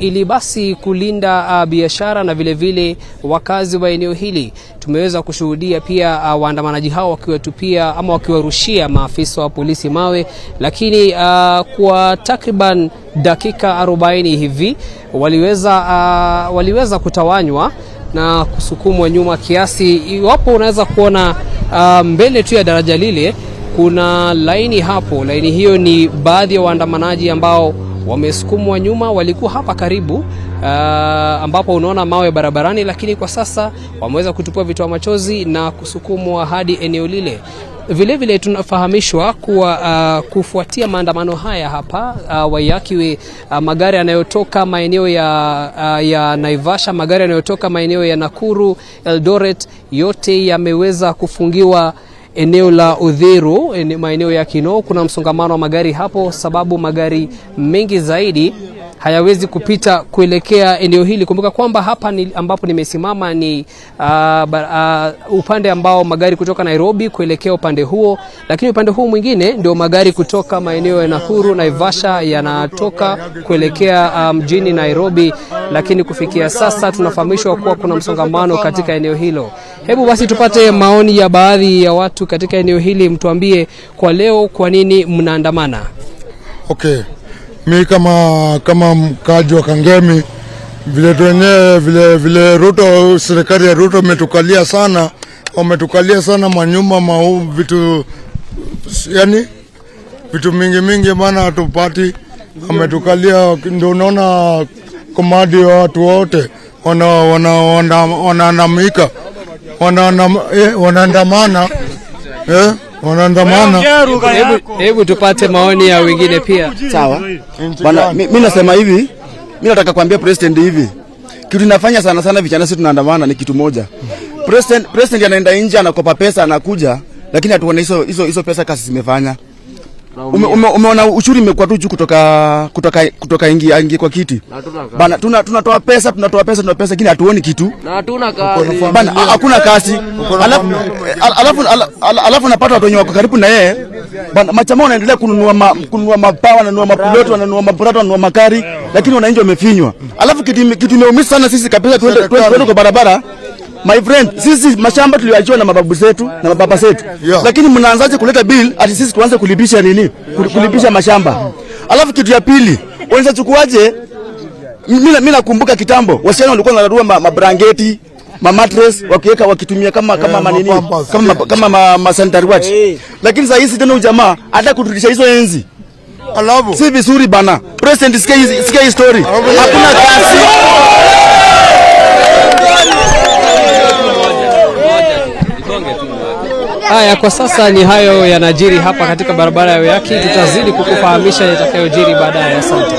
ili basi kulinda biashara na vilevile wakazi wa eneo hili. Tumeweza kushuhudia pia waandamanaji hao wakiwatupia ama wakiwarushia maafisa wa polisi mawe, lakini kwa takriban dakika 40 hivi waliweza kutawanywa na kusukumwa nyuma kiasi. Iwapo unaweza kuona mbele tu ya daraja lile kuna laini hapo. Laini hiyo ni baadhi ya waandamanaji ambao wamesukumwa nyuma, walikuwa hapa karibu ambapo unaona mawe barabarani, lakini kwa sasa wameweza kutupua vitoa machozi na kusukumwa hadi eneo lile. Vilevile vile tunafahamishwa kuwa kufuatia maandamano haya hapa Waiyaki Way, magari yanayotoka maeneo ya Naivasha, magari yanayotoka maeneo ya Nakuru, Eldoret, yote yameweza kufungiwa eneo la Uthiru, maeneo ya Kinoo. Kuna msongamano wa magari hapo, sababu magari mengi zaidi hayawezi kupita kuelekea eneo hili. Kumbuka kwamba hapa ni ambapo nimesimama ni upande ambao magari kutoka Nairobi kuelekea upande huo, lakini upande huu mwingine ndio magari kutoka maeneo ya Nakuru, Naivasha yanatoka kuelekea mjini Nairobi, lakini kufikia sasa tunafahamishwa kuwa kuna msongamano katika eneo hilo. Hebu basi tupate maoni ya baadhi ya watu katika eneo hili, mtuambie kwa leo kwa nini mnaandamana? Okay. Mi kama mkaji wa Kangemi, vile wenyewe vile Ruto, serikali ya Ruto imetukalia sana, wametukalia sana manyumba mau vitu, yani vitu mingi mingi, maana hatupati, ametukalia. Ndio unaona komadi wa watu wote wanaandamika, wanaandamana wanaandamana. Hebu tupate maoni ya wengine pia. Sawa bwana, mimi nasema hivi, mimi nataka kuambia president hivi, kitu inafanya sana sana vijana sisi tunaandamana ni kitu moja. President anaenda nje anakopa pesa anakuja, lakini hatuone hizo pesa kazi zimefanya. Umeona ushuru imekuwa tu juu kutoka ingi kwa kiti bana, tunatoa pesa lakini hatuoni kitu bana, hakuna kazi. Alafu napata watu wenye wako karibu na yeye bana, machama wanaendelea kununua mapawa, wananunua mapuloti, wananunua mapurato, wananunua makari, lakini wananchi wamefinywa. Alafu kitu imeumiza sana sisi kabisa, tuende kwa barabara. My friend, sisi mashamba tuliachiwa na mababu zetu na mababa zetu. Yeah. Lakini mnaanzaje kuleta bill ati sisi tuanze kulipisha nini? Kulipisha mashamba. Alafu kitu ya pili, unaweza chukuaje? Mimi nakumbuka kitambo, wasichana walikuwa wanararua mabrangeti, ma mattress wakiweka wakitumia kama manini, kama sanitary watch. Lakini sasa hizi tena ujamaa hata kuturudisha hizo enzi. Alafu si vizuri bana. President, sikia hii story. Hakuna kazi. Haya, kwa sasa ni hayo yanajiri hapa katika barabara ya Waiyaki. Tutazidi kukufahamisha yatakayojiri baadaye. Asante.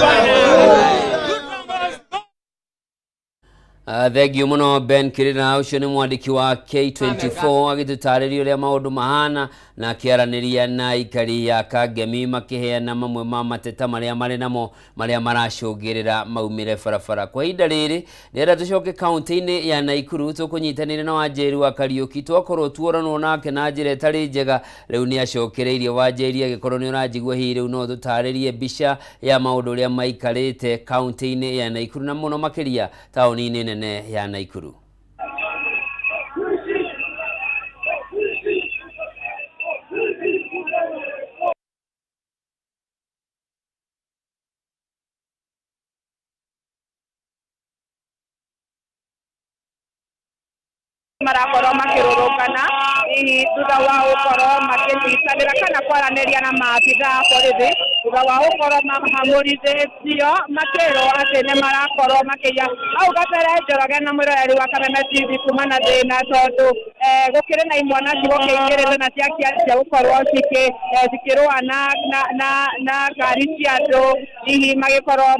Thengiũ mũno Ben Kirira, ũcio nĩ mwandĩki wa K24 agĩtũtarĩria ũrĩa maũndũ mahana na akĩaranĩria na aikari ya Kangemi makĩheana mamwe ma mateta marĩa marĩ namo marĩa maracũngĩrĩra maumĩre barabara. Kwa ihinda rĩrĩ ndĩrenda tũcoke kaunti-inĩ ya Naikuru tũkũnyitanĩire na Wanjeri wa Kariũki. Twakorwo tuoranwo nake na njĩra ĩtarĩ njega, rĩu nĩ acokereirie. Wanjeri, agĩkorwo nĩ ũranjigua hihi rĩu no tũtarĩrie mbica ya maũndũ ũrĩa maikarĩte kaunti-inĩ ya Naikuru na mũno makĩria taũni-inĩ nene ya Naikuru. Marakorwo makĩrũrũngana hihi thutha wa gũkorwo makĩnyitanĩra kana kwaranĩria na maabitha a borithi thutha wa gũkorwo mahamũrithĩtio makĩrwo atĩ nĩ marakorwo makĩiya hau kabere. Njoroge na mwĩroreri wa Kameme TV, kuma na thĩna tondũ gũkĩrĩ na imwana cigũkĩingĩrĩte na ciakĩanjia gũkorwo cikĩrũa na ngari cia andũ, hihi magĩkorwo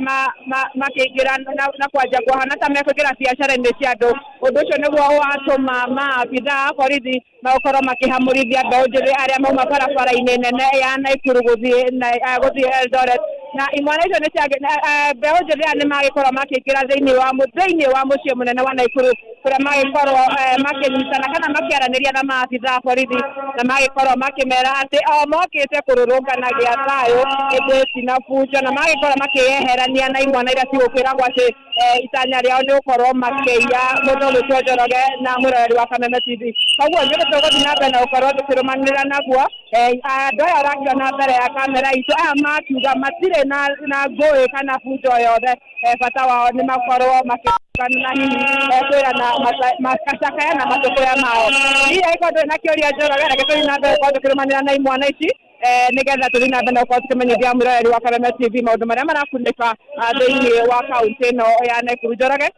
makĩingĩra na kwanja kuhana ta mekũingĩra biacara-inĩ cia andũ. Ũndũ ũcio nĩguo watũma maabitha a borithi magũkorwo makĩhamũrithia mbeũ njĩthĩ arĩa mauma barabara-inĩ nene ya Naikuru gũthiĩ Eldoret, na imwana icio nĩ mbeũ njĩthĩ aya nĩ magĩkorwo makĩingĩra thĩinĩ wa mũciĩ mũnene wa Naikuru, kũrĩa magĩkorwo makĩnyitana kana makĩaranĩria na maabitha a borithi, na magĩkorwo makĩmera atĩ o mokĩte kũrũrũngana gĩa thayũ ĩndĩ tina bunjo, na magĩkorwo makĩyeherania na imwana iria cigũkwĩragwo atĩ itanya rĩao nĩ gũkorwo makĩiya mũndũ ũgwĩtwo Njoroge. Na mwĩroreri wa Kameme TV, koguo nĩ ũndũ tũgũthiĩ na mbere na gũkorwo tũkĩrũmanĩrĩra naguo. Andũ aya ũrakĩona mbere ya kamera itũ aya makiuga matirĩ na ngũĩ kana bunjo yothe, bata wao nĩ makorwo makĩrũgana na hihi kwĩrana macakaya na macũkũya mao. Hihi angĩkorwo ndũrĩ na kĩũria, Njoroge, reke tũthiĩ na mbere gũkorwo tũkĩrũmanĩrĩra na imwana ici, nĩgetha tũthiĩ na mbere na gũkorwo tũkĩmenyithia mwĩroreri wa Kameme TV maũndũ marĩa marakunĩka thĩinĩ wa kaũntĩ ĩno ya Naikuru. Njoroge.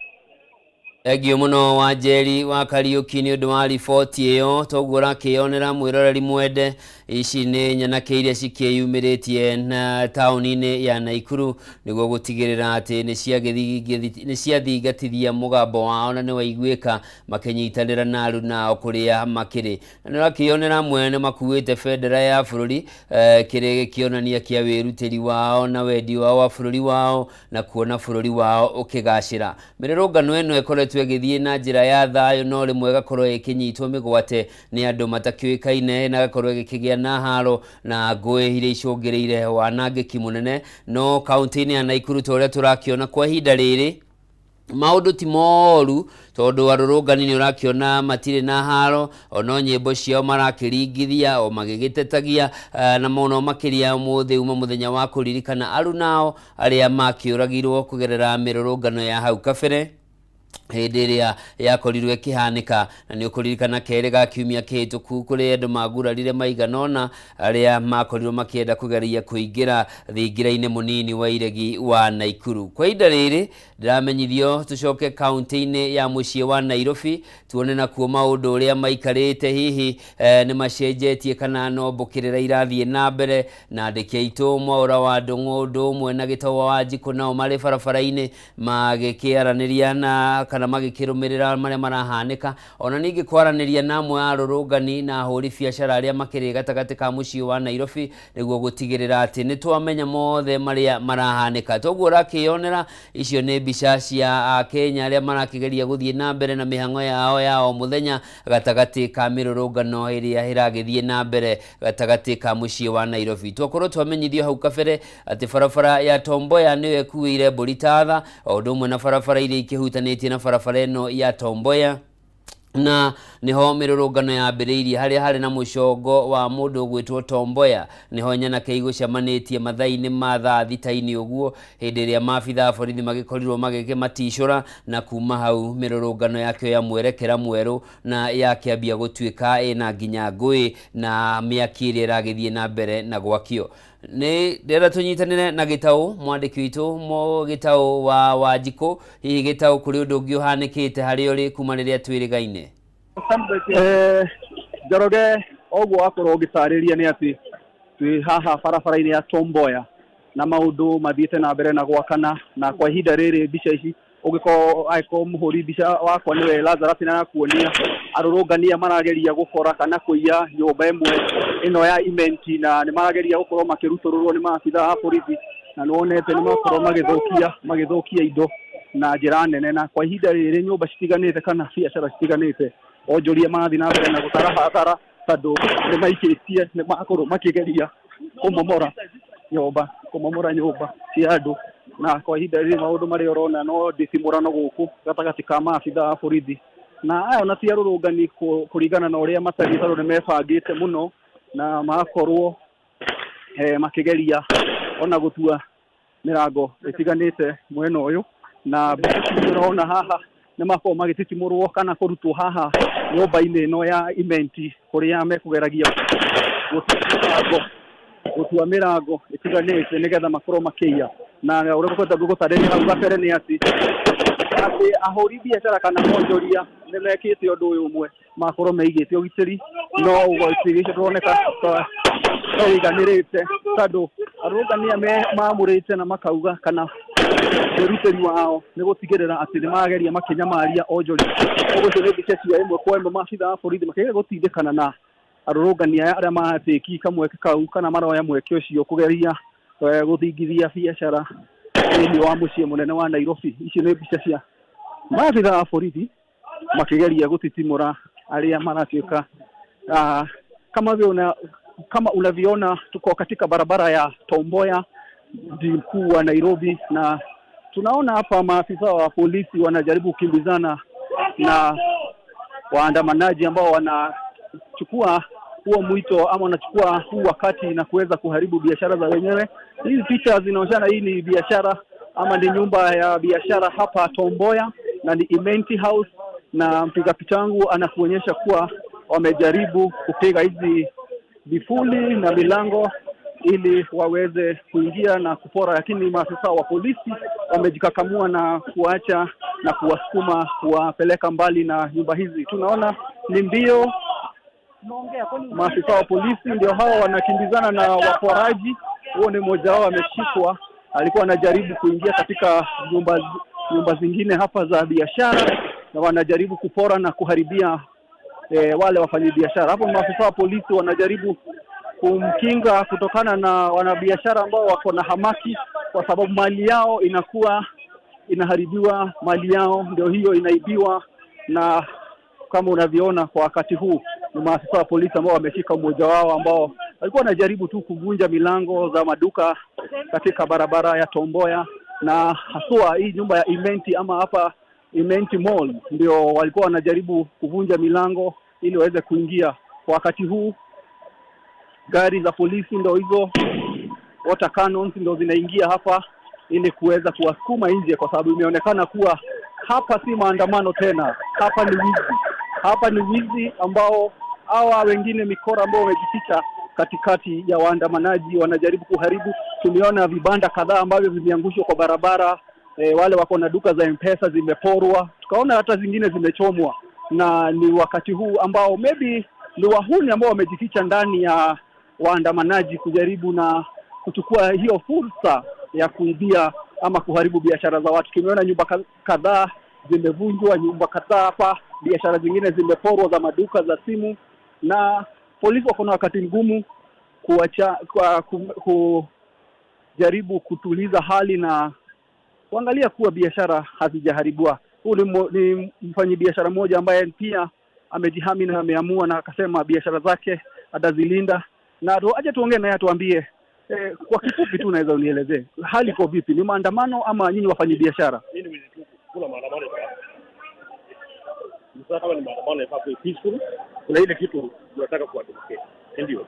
Thengiũ mũno, Wanjeri wa Kariũki, nĩ ũndũ wa riboti ĩyo. Toguo ũrakĩyonera, mwĩroreri mwende, ici nĩ nyanake iria cikĩyumĩrĩtie na taũni-inĩ ya Naikuru nĩguo gũtigĩrĩra atĩ nĩ ciathingatithia mũgambo wao na nĩ waiguĩka, makĩnyitanĩra na aruna ao kũrĩa makĩrĩ. Na nĩ ũrakĩyonera amwe nĩ makuĩte bendera ya bũrũri, kĩrĩ gĩkĩonania kĩa wĩrutĩri wao na wendi wao wa bũrũri wao na kuona bũrũri wao ũkĩgacĩra. Mĩrũrũngano ĩno ĩkoretwo ĩgĩthiĩ na njĩra ya thayũ, no rĩmwe ĩgakorwo ĩkĩnyitwo mĩgwate nĩ andũ matakĩũĩkaine na ĩgakorwo ĩgĩkĩgĩa na haro na ngũĩ iria icũngĩrĩire wanangĩki mũnene. No kaunti-inĩ ya Naikuru, ta ũrĩa tũrakĩona kwa ihinda rĩrĩ, maũndũ ti moru tondũ arũrũngani nĩ ũrakĩona matirĩ na haro, ono nyĩmbo ciao marakĩringithia o magĩgĩtetagia, na mũno makĩria ũmũthĩ uma mũthenya wa kũririkana arunao arĩa makĩũragirwo kũgerera mĩrũrũngano ya hau kabere hĩndĩ ĩrĩa yakorirwo ĩkĩhanĩka. Na nĩ ũkũririkana kerĩ ga kiumia kĩhĩtũku kũrĩ andũ magurarire maigana ũna arĩa makorirwo makĩenda kũgeria kũingĩra thingira-inĩ mũnini wa iregi wa Naikuru. Kwa ihinda rĩrĩ ndĩramenyithio tũcoke kaunti-inĩ ya mũciĩ wa Nairobi, tuone nakuo maũndũ ũrĩa maikarĩte, hihi nĩ macenjetie kana no mbũkĩrĩra irathiĩ na mbere. Na andĩki aitũ Mwaũra wa Ndũng'ũ ũndũ ũmwe na Gĩtaũ wa Wanjikũ nao marĩ barabara-inĩ magĩkĩaranĩria na kana magĩkĩrũmĩrĩra marĩa marahanĩka, ona ningĩ kwaranĩria na amwe a arũrũngani na ahũri biacara arĩa makĩrĩ gatagatĩ ka mũciĩ wa Nairobi nĩguo gũtigĩrĩra atĩ nĩ twamenya mothe marĩa marahanĩka. Toguo ũrakĩyonera, icio nĩ mbica cia Akenya arĩa marakĩgeria gũthiĩ na mbere na mĩhang'o yao ya o mũthenya gatagatĩ ka mĩrũrũngano ĩrĩa ĩragĩthiĩ na mbere gatagatĩ ka mũciĩ wa Nairobi. Twakorwo twamenyithio hau kabere atĩ barabara ya Tom Mboya nĩyo ĩkuĩire mbũri tatha, o ũndũ ũmwe na barabara iria ikĩhutanĩtie na barabara ĩno ya Tom Mboya, na niho mĩrũrũngano yambĩrĩirie harĩa harĩ na mũcongo wa mũndũ ũgwĩtwo Tom Mboya. Niho nyanake igũcemanĩtie mathaa-inĩ ma thaa thita-inĩ ũguo, hĩndĩ ĩrĩa maabitha a borithi magĩkorirwo magĩkĩmaticũra, na kuma hau mĩrũrũngano yakĩoya mwerekera mwerũ na yakĩambia gũtuĩka ĩna nginya ngũĩ na mĩaki ĩrĩa ĩragĩthiĩ na mbere na gwakio. Nĩ ndĩrenda tũnyitanĩre na Gĩtaũ, mwandĩki witũ mo Gĩtaũ wa Wanjikũ. Hihi Gĩtaũ, kũrĩ ũndũ ũngĩ ũhanĩkĩte harĩa ũrĩ kuma rĩrĩa twĩrĩgaine? Njoroge, oguo wakorwo ũgĩtarĩria nĩ atĩ twĩ haha barabara-inĩ ya Tom Mboya na maũndũ mathiĩte na mbere na gwakana, na kwa ihinda rĩrĩ mbica ici ũngĩkorwo angĩkorwo mũhũri mbica wakwa nĩwe Lazarus nĩ arakuonia arũrũngania marageria gũbora kana kũiya nyũmba ĩmwe ĩno ya Imenti, na nĩ marageria gũkorwo makĩrutũrũrwo nĩ maabitha a borithi, na nĩ wonete nĩ makorwo magĩthũkia indo na njĩra nene. Na kwa ihinda rĩrĩ nyũmba citiganĩte kana biacara citiganĩte, onjoria marathiĩ na mbere na gũtara hathara tondũ nĩ maikĩtie, nĩ makorwo makĩgeria kũmomora nyũmba cia andũ. Na kwa ihinda rĩrĩ maũndũ marĩa ũrona no ndicimũrano gũkũ gatagatĩ ka maabitha a borithi na aya ona ti arũrũngani, kũringana na ũrĩa matariĩ, tondũ nĩ mebangĩte mũno na magakorwo makĩgeria ona gũtua mĩrango ĩtiganĩte mwena ũyũ. Na mbeca ici ũrona haha nĩ makorwo magĩtitimũrwo kana kũrutwo haha. Nyũmba-inĩ ĩno ya Imenti kũrĩa mekũgeragia gũtua mĩrango ĩtiganĩte nĩgetha makorwo makĩiya. Na ũrĩa ngũkoretwo ngĩgũtarĩria hau gabere nĩ atĩ ahũri biacara kana onjoria nĩ mekĩte ũndũ ũyũ ũmwe, makorwo meigĩte ũgitĩri, no ũgitĩri ũcio ndũroneka ta ũiganĩrĩte, tondũ arũrũngani aya mamũrĩte na makauga kana wĩrutĩri wao nĩ gũtigĩrĩra atĩ nĩ mageria makĩnyamaria onjoria. Koguo icio nĩ mbica cia ĩmwe kwa ĩmwe maabitha a borithi makĩgeria gũtindĩkana na arũrũngani aya arĩa maratĩki kamweke kau kana maroya mweke ũcio kũgeria gũthingithia biacara thĩinĩ wa mũciĩ mũnene wa Nairobi. Icio nĩ mbica cia maabitha a borithi makĩgeria gũtitimũra arĩa maratuĩka kama unavyoona tuko katika barabara ya Tom Mboya, mji mkuu wa Nairobi, na tunaona hapa maafisa wa polisi wanajaribu kukimbizana na waandamanaji ambao wanachukua huo mwito ama wanachukua huu wakati na kuweza kuharibu biashara za wenyewe. Hizi picha zinaonyeshana hii ni biashara ama ni nyumba ya biashara hapa Tom Mboya na ni Imenti House, na mpiga picha wangu anakuonyesha kuwa wamejaribu kupiga hizi vifuli na milango ili waweze kuingia na kupora, lakini maafisa wa polisi wamejikakamua na kuacha na kuwasukuma kuwapeleka mbali na nyumba hizi. Tunaona ni mbio, maafisa wa polisi ndio hawa wanakimbizana na waporaji. Huo ni mmoja wao ameshikwa, alikuwa anajaribu kuingia katika nyumba zingine hapa za biashara, na wanajaribu kupora na kuharibia wale wafanyabiashara. Hapo maafisa wa polisi wanajaribu kumkinga kutokana na wanabiashara ambao wako na hamaki, kwa sababu mali yao inakuwa inaharibiwa, mali yao ndio hiyo inaibiwa. Na kama unavyoona kwa wakati huu ni maafisa wa polisi ambao wameshika mmoja wao ambao walikuwa wanajaribu tu kuvunja milango za maduka katika barabara ya Tom Mboya, na haswa hii nyumba ya Imenti ama hapa Imenti Mall ndio walikuwa wanajaribu kuvunja milango ili waweze kuingia. Kwa wakati huu gari za polisi ndio hizo water cannons ndio zinaingia hapa ili kuweza kuwasukuma nje, kwa sababu imeonekana kuwa hapa si maandamano tena, hapa ni wizi. Hapa ni wizi ambao hawa wengine mikora ambao wamejificha katikati ya waandamanaji wanajaribu kuharibu. Tumeona vibanda kadhaa ambavyo vimeangushwa kwa barabara, wale wako na duka za M-Pesa zimeporwa, tukaona hata zingine zimechomwa, na ni wakati huu ambao maybe ni wahuni ambao wamejificha ndani ya waandamanaji kujaribu na kuchukua hiyo fursa ya kuibia ama kuharibu biashara za watu. Tumeona nyumba kadhaa zimevunjwa, nyumba kadhaa hapa, biashara zingine zimeporwa za maduka za simu, na polisi wako na wakati mgumu kujaribu kutuliza hali na kuangalia kuwa biashara hazijaharibiwa. Huyu ni mfanyabiashara mmoja ambaye pia amejihami na ameamua na akasema biashara zake atazilinda, na aje tuongee naye atuambie. Kwa kifupi tu unaweza unielezee hali iko vipi? Ni maandamano ama nyinyi wafanyabiashara? Kuna maandamano sasa, kama ni maandamano yafaa kuwa peaceful. Kuna ile kitu tunataka kuadvocate, ndio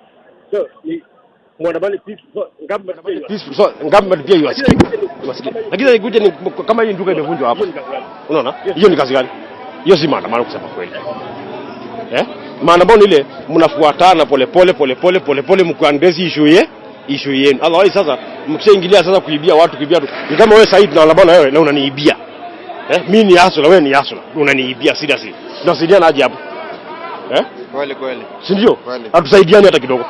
so ni maandamano peaceful, so government peaceful, so government pia iwasikie, lakini ikuje ni kama hii nduka imevunjwa hapa, unaona hiyo ni kazi gani? Hiyo si maandamano kusema kweli. Maandamano ile mnafuatana pole pole pole pole pole pole mkuandezi issue yenu. Otherwise sasa mkishaingilia sasa kuibia watu ni kama wewe Said na maandamano wewe na unaniibia. Mimi ni hustler, wewe ni hustler, unaniibia seriously. Tunasaidiana aje hapo? Kweli kweli. Si ndio? Hatusaidiani hata kidogo.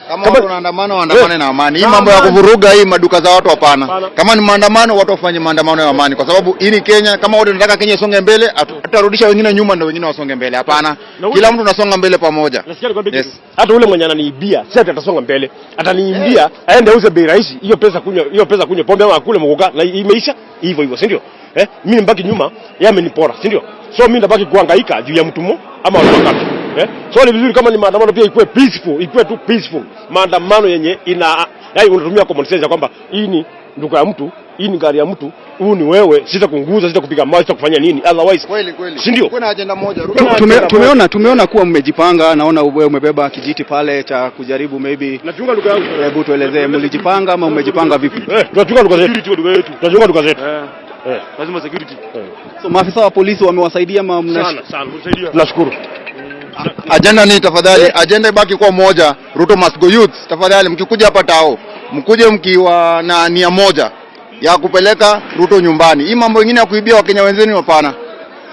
Kama watu wanaandamana waandamane na amani. Hii mambo ya kuvuruga hii maduka za watu hapana. Kama ni maandamano watu wafanye maandamano ya amani, kwa sababu hii ni Kenya. Kama watu wanataka Kenya isonge mbele, hatutarudisha wengine nyuma ndio wengine wasonge mbele. Hapana. Kila mtu anasonga mbele pamoja. Yes. Hata ule mwenye ananiibia, si atasonga mbele. Ataniibia, aende auze bei rahisi, hiyo pesa kunywa pombe ama akule mgoka na imeisha hivyo hivyo, si ndio? Mimi nibaki nyuma, yeye amenipora, si ndio? So mimi nabaki kuhangaika juu ya mtu mmoja ama watu wangapi? So ni vizuri kama ni maandamano pia ikuwe peaceful, ikuwe tu peaceful. Maandamano yenye ina yaani unatumia common sense ya kwamba hii ni nduka ya mtu, hii ni gari ya mtu, huu ni wewe, sitakunguza, sitakupiga mawe, sitakufanya nini. Otherwise kweli kweli. Si ndio? Kuna agenda moja. Tumeona kuwa mmejipanga, naona wewe umebeba kijiti pale cha kujaribu maybe. Nachunga duka yangu. Hebu tuelezee mlijipanga ama mmejipanga vipi? Tunachunga duka zetu. Tunachunga duka zetu. Lazima security. So maafisa wa polisi wamewasaidia ama mna Sana sana, msaidia. Tunashukuru. Agenda ni tafadhali, agenda ibaki kuwa moja. Ruto must go youth. Tafadhali mkikuja hapa tao, mkuje mkiwa na nia moja ya kupeleka Ruto nyumbani. Hii mambo ingine ya kuibia Wakenya wenzenu hapana.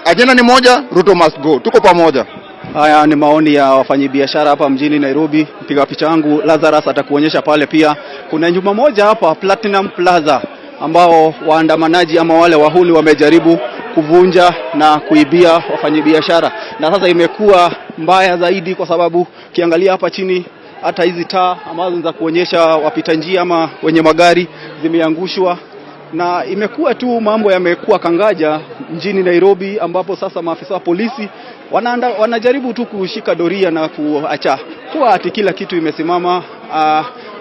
Agenda ni moja, Ruto must go. Tuko pamoja. Haya ni maoni ya wafanyabiashara hapa mjini Nairobi. Mpiga picha wangu Lazarus atakuonyesha pale pia. Kuna nyumba moja hapa Platinum Plaza ambao waandamanaji ama wale wahuni wamejaribu kuvunja na kuibia wafanyabiashara, na sasa imekuwa mbaya zaidi kwa sababu ukiangalia hapa chini hata hizi taa ambazo ni za kuonyesha wapita njia ama wenye magari zimeangushwa na imekuwa tu mambo yamekuwa kangaja mjini Nairobi, ambapo sasa maafisa wa polisi wanajaribu tu kushika doria na kuacha kuwa ati kila kitu imesimama,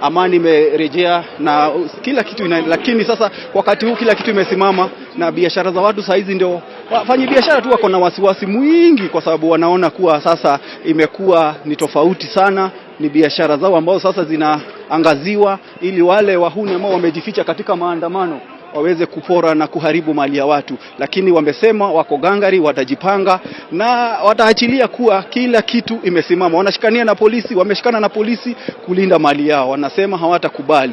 amani imerejea na kila kitu lakini sasa wakati huu kila kitu imesimama na biashara za watu saa hizi ndio wafanyi biashara tu wako na wasiwasi mwingi, kwa sababu wanaona kuwa sasa imekuwa ni tofauti sana, ni biashara zao ambazo sasa zinaangaziwa ili wale wahuni ambao wamejificha katika maandamano waweze kupora na kuharibu mali ya watu, lakini wamesema wako gangari, watajipanga na wataachilia kuwa kila kitu imesimama. Wanashikania na polisi, wameshikana na polisi kulinda mali yao, wanasema hawatakubali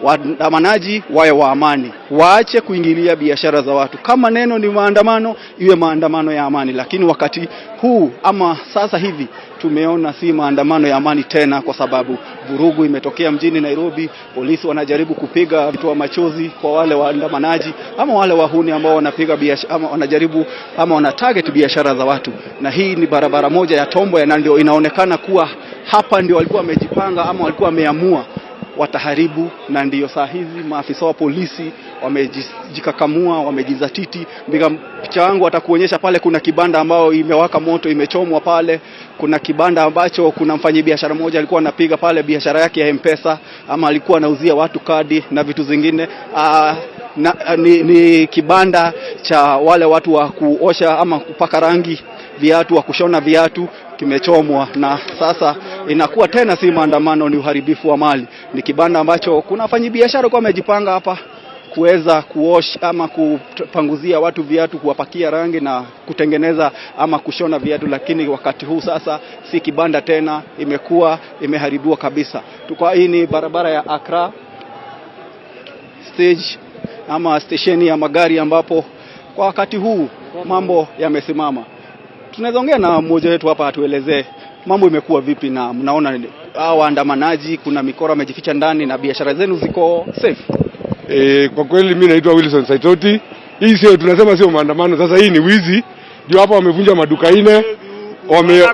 waandamanaji wawe wa amani, waache kuingilia biashara za watu. Kama neno ni maandamano, iwe maandamano ya amani, lakini wakati huu ama sasa hivi tumeona si maandamano ya amani tena, kwa sababu vurugu imetokea mjini Nairobi. Polisi wanajaribu kupiga vitoa machozi kwa wale waandamanaji ama wale wahuni ambao wanapiga biashara ama wanajaribu ama wana target biashara za watu, na hii ni barabara moja ya Tom Mboya, na ndio inaonekana kuwa hapa ndio walikuwa wamejipanga ama walikuwa wameamua wataharibu, na ndiyo saa hizi maafisa wa polisi wamejikakamua, wamejizatiti. Mpiga picha wangu atakuonyesha pale, kuna kibanda ambao imewaka moto, imechomwa pale. Kuna kibanda ambacho kuna mfanyabiashara mmoja alikuwa anapiga pale biashara yake ya M-Pesa, ama alikuwa anauzia watu kadi na vitu zingine. Ni kibanda cha wale watu wa kuosha ama kupaka rangi viatu, wa kushona viatu, kimechomwa na sasa inakuwa tena si maandamano, ni uharibifu wa mali. Ni kibanda ambacho kuna wafanyabiashara kwa wamejipanga hapa kuweza kuosha ama kupanguzia watu viatu, kuwapakia rangi na kutengeneza ama kushona viatu, lakini wakati huu sasa si kibanda tena, imekuwa imeharibiwa kabisa. Tuko hii ni barabara ya Accra stage ama stesheni ya magari ambapo kwa wakati huu mambo yamesimama. Tunaweza ongea na mmoja wetu hapa atuelezee mambo imekuwa vipi, na mnaona hao waandamanaji, kuna mikora wamejificha ndani na biashara zenu ziko safe? Kwa kweli mimi naitwa Wilson Saitoti. Hii sio tunasema sio maandamano, sasa hii ni wizi. Ndio hapa wamevunja maduka 4,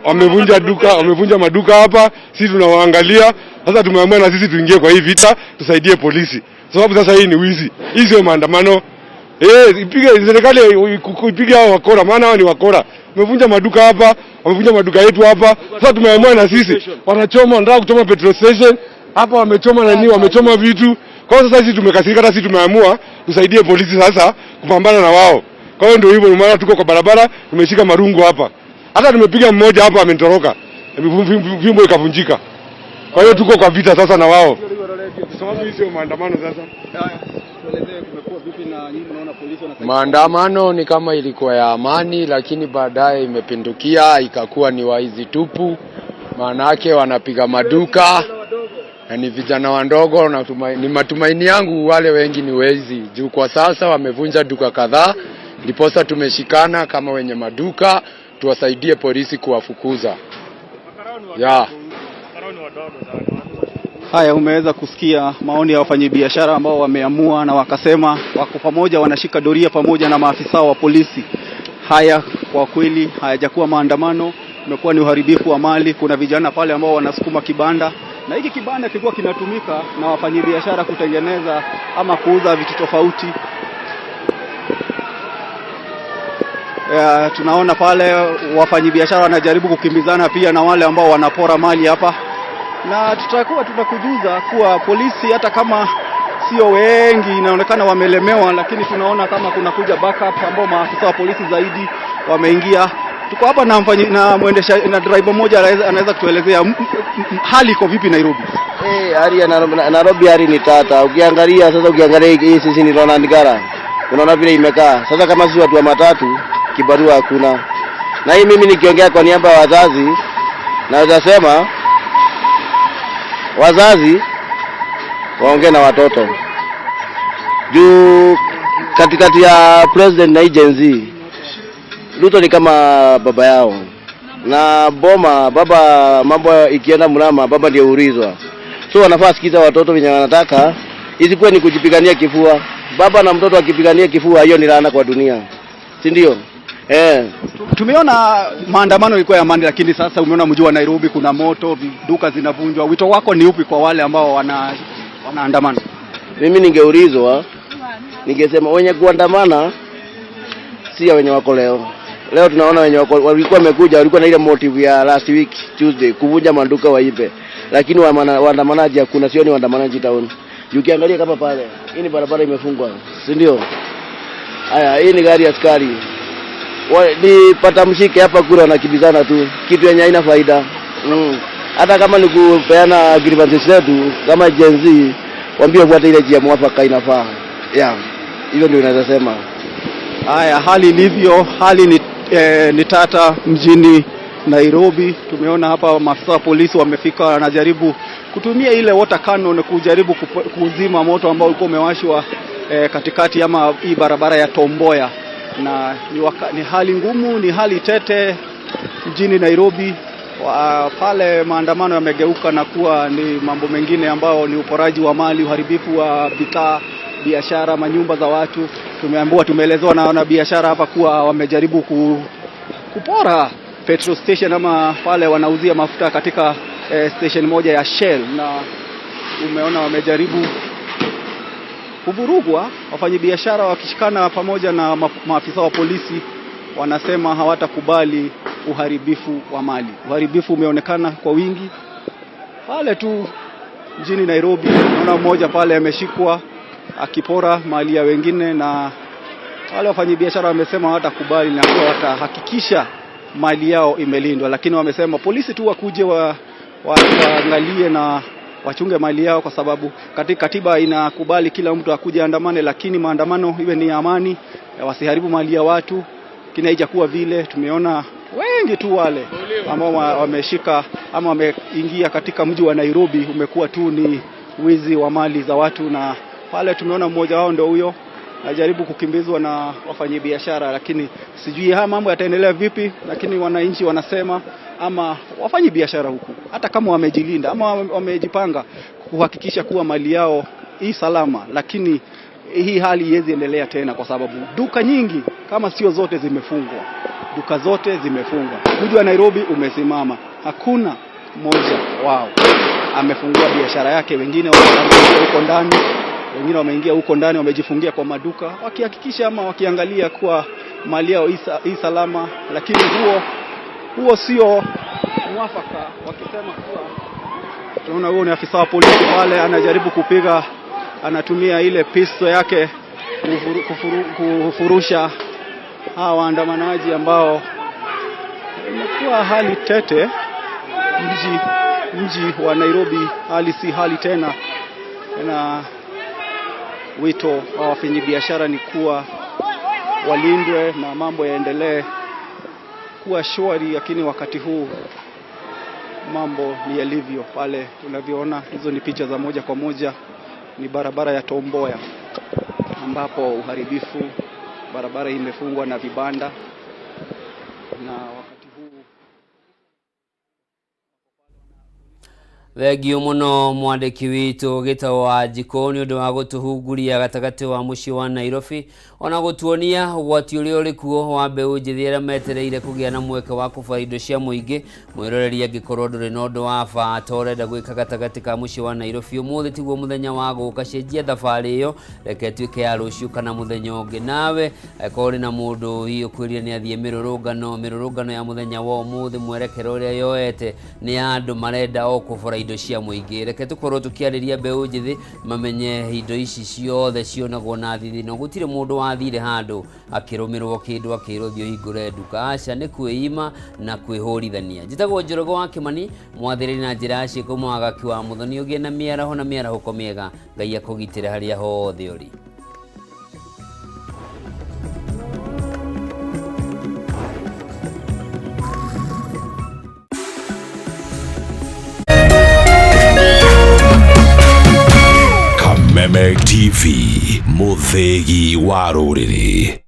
wamevunja duka, wamevunja maduka hapa, sisi tunawaangalia. Sasa tumeamua na sisi tuingie kwa hii vita, tusaidie polisi. Sababu sasa hii ni wizi. Hii sio maandamano. Ipige serikali ipige hao wakora, maana hao ni wakora. Wamevunja maduka hapa, wamevunja maduka yetu hapa. Sasa tumeamua na sisi. Wanachoma, wanataka kuchoma petrol station. Hapa wamechoma nani, wamechoma vitu. Kwa hiyo sasa sisi tumekasirika, hata sisi tumeamua tusaidie polisi sasa kupambana na wao. Kwa hiyo ndio hivyo, maana tuko kwa barabara, tumeshika marungu hapa. Hata tumepiga mmoja hapa ametoroka. Fimbo ikavunjika. Kwa hiyo tuko kwa vita sasa na wao. Sababu hii sio maandamano sasa. Maandamano ni kama ilikuwa ya amani, lakini baadaye imepindukia ikakuwa ni waizi tupu. Maanake wanapiga maduka na ni vijana wadogo, na ni matumaini yangu wale wengi ni wezi juu kwa sasa wamevunja duka kadhaa, ndiposa tumeshikana kama wenye maduka tuwasaidie polisi kuwafukuza. Yeah. Haya, umeweza kusikia maoni ya wafanyabiashara ambao wameamua na wakasema wako pamoja, wanashika doria pamoja na maafisa wa polisi. Haya kwa kweli hayajakuwa maandamano, imekuwa ni uharibifu wa mali. Kuna vijana pale ambao wanasukuma kibanda, na hiki kibanda kilikuwa kinatumika na wafanyabiashara kutengeneza ama kuuza vitu tofauti. Tunaona pale wafanyabiashara wanajaribu kukimbizana pia na wale ambao wanapora mali hapa, na tutakuwa tunakujuza kuwa polisi hata kama sio wengi, inaonekana wamelemewa, lakini tunaona kama kuna kuja backup ambao maafisa wa polisi zaidi wameingia. Tuko hapa na na mwendesha na driver mmoja anaweza kutuelezea hali iko vipi Nairobi. Hali ya Nairobi hali ni tata. Ukiangalia sasa, ukiangalia hii sisi ni Ronald Ngala. Unaona vile imekaa sasa, kama sisi watu wa matatu kibarua hakuna. Na hii mimi nikiongea kwa niaba ya wazazi, naweza sema wazazi waongee na watoto juu katikati ya president na hii Gen Z, Ruto ni kama baba yao na boma baba, mambo ikienda mrama, baba ndio huulizwa. So wanafaa sikiza watoto venye wanataka, isikuwe ni kujipigania kifua. Baba na mtoto akipigania kifua, hiyo ni laana kwa dunia, si ndio? Eh. Tumeona maandamano ilikuwa ya amani, lakini sasa umeona mji wa Nairobi kuna moto, duka zinavunjwa. Wito wako ni upi kwa wale ambao wanaandamana? Mimi ningeulizwa ningesema wenye kuandamana si ya wenye wako leo. Leo tunaona wenye wako walikuwa wamekuja, walikuwa na ile motive ya last week Tuesday kuvunja maduka waibe, lakini waandamanaji hakuna, sioni waandamanaji town. Ukiangalia kama pale, hii ni barabara imefungwa, si ndio? Haya, hii ni gari ya askari ni pata mshike hapa kule, wanakimbizana tu, kitu yenye haina faida. Hata kama ni kupeana grievances zetu kama Gen Z, waambie fuata ile njia mwafaka inafaa. Yeah, hivyo ndio naweza sema. Haya, hali ilivyo, hali ni tata mjini Nairobi. Tumeona hapa maafisa wa polisi wamefika, wanajaribu kutumia ile water cannon kujaribu kuzima moto ambao ulikuwa umewashwa katikati ama hii barabara ya Tom Mboya, na ni hali ngumu, ni hali tete mjini Nairobi. Pale maandamano yamegeuka na kuwa ni mambo mengine ambao ni uporaji wa mali, uharibifu wa bidhaa, biashara, manyumba za watu. Tumeelezewa na wanabiashara hapa kuwa wamejaribu kupora petrol station ama pale wanauzia mafuta katika station moja ya Shell, na umeona wamejaribu kuvurugwa. Wafanyabiashara wakishikana pamoja na maafisa wa polisi wanasema hawatakubali uharibifu wa mali. Uharibifu umeonekana kwa wingi pale tu mjini Nairobi. Naona mmoja pale ameshikwa akipora mali ya wengine, na wale wafanyabiashara wamesema hawatakubali na kuwa watahakikisha mali yao imelindwa, lakini wamesema polisi tu wakuje waangalie na wachunge mali yao, kwa sababu katika katiba inakubali kila mtu akuje andamane, lakini maandamano iwe ni amani, wasiharibu mali ya watu. Lakini haijakuwa vile. Tumeona wengi tu wale ambao wameshika ama wameingia katika mji wa Nairobi, umekuwa tu ni wizi wa mali za watu, na pale tumeona mmoja wao ndio huyo anajaribu kukimbizwa na wafanyabiashara, lakini sijui haya mambo yataendelea vipi. Lakini wananchi wanasema ama wafanyabiashara huku, hata kama wamejilinda ama wamejipanga kuhakikisha kuwa mali yao hii salama, lakini hii hali haiwezi endelea tena, kwa sababu duka nyingi kama sio zote zimefungwa, duka zote zimefungwa. Mji wa Nairobi umesimama, hakuna mmoja wao amefungua biashara yake. Wengine wameingia huko ndani, wengine wameingia huko ndani, wamejifungia kwa maduka wakihakikisha ama wakiangalia kuwa mali yao hii salama, lakini huo sio mwafaka, wakisema kuwa tunaona huo ni afisa wa polisi pale anajaribu kupiga, anatumia ile pisto yake kufurusha hawa waandamanaji ambao imekuwa hali tete. Mji wa Nairobi hali si hali tena, na wito wa wafanyabiashara ni kuwa walindwe na mambo yaendelee kuwa shwari, lakini wakati huu mambo ni yalivyo pale unavyoona. Hizo ni picha za moja kwa moja, ni barabara ya Tom Mboya ambapo uharibifu, barabara imefungwa na vibanda, na wakati huu Thengio muno mwandĩki witũ Gĩtaũ wa Njikũ nĩ ũndũ wa gũtũhunguria gatagatĩ wa mũciĩ wa Nairobi, ona gũtuonia ũgwati ũrĩa ũrĩ kuo wa mbeũ njĩthĩ arĩa metereire kũgĩa na mweke wa kũbara indo cia mũingĩ. Mwĩroreri, angĩkorwo ndũrĩ na ũndũ wa bata ũrenda gwĩka gatagatĩ ka mũciĩ wa Nairobi, ũmũthĩ tiguo mũthenya wa gũka. Cenjia thabarĩ ĩyo, reke ĩtuĩke ya rũciũ kana mũthenya ũngĩ. Nawe angĩkorwo ũrĩ na mũndũ hihi ũkwĩrire nĩ athiĩ mĩrũrũngano ya mũthenya wa ũmũthĩ, mwerekero ũrĩa yoete nĩ ya andũ marenda o kũbora indo cia mũingĩ. Reke tũkorwo tũkĩarĩria mbeũ njĩthĩ mamenye indo ici ciothe cionagwo na thithino. Gũtirĩ mũndũ wathire handũ akĩrũmĩrwo kĩndũ akĩrwo thiĩ ũhingũre nduka. Aca, nĩ kwĩima na kwĩhũrithania. Njĩtagwo Njoroge wa Kĩmani, mwathĩrĩri na njĩra ya ciĩko, mwagaki wa Mũthoni. Ũgĩe na mĩaraho na mĩarahũko mĩega, Ngai akũgitĩre harĩa hothe ũrĩ. Connect TV, mũthĩgi wa rũrĩrĩ.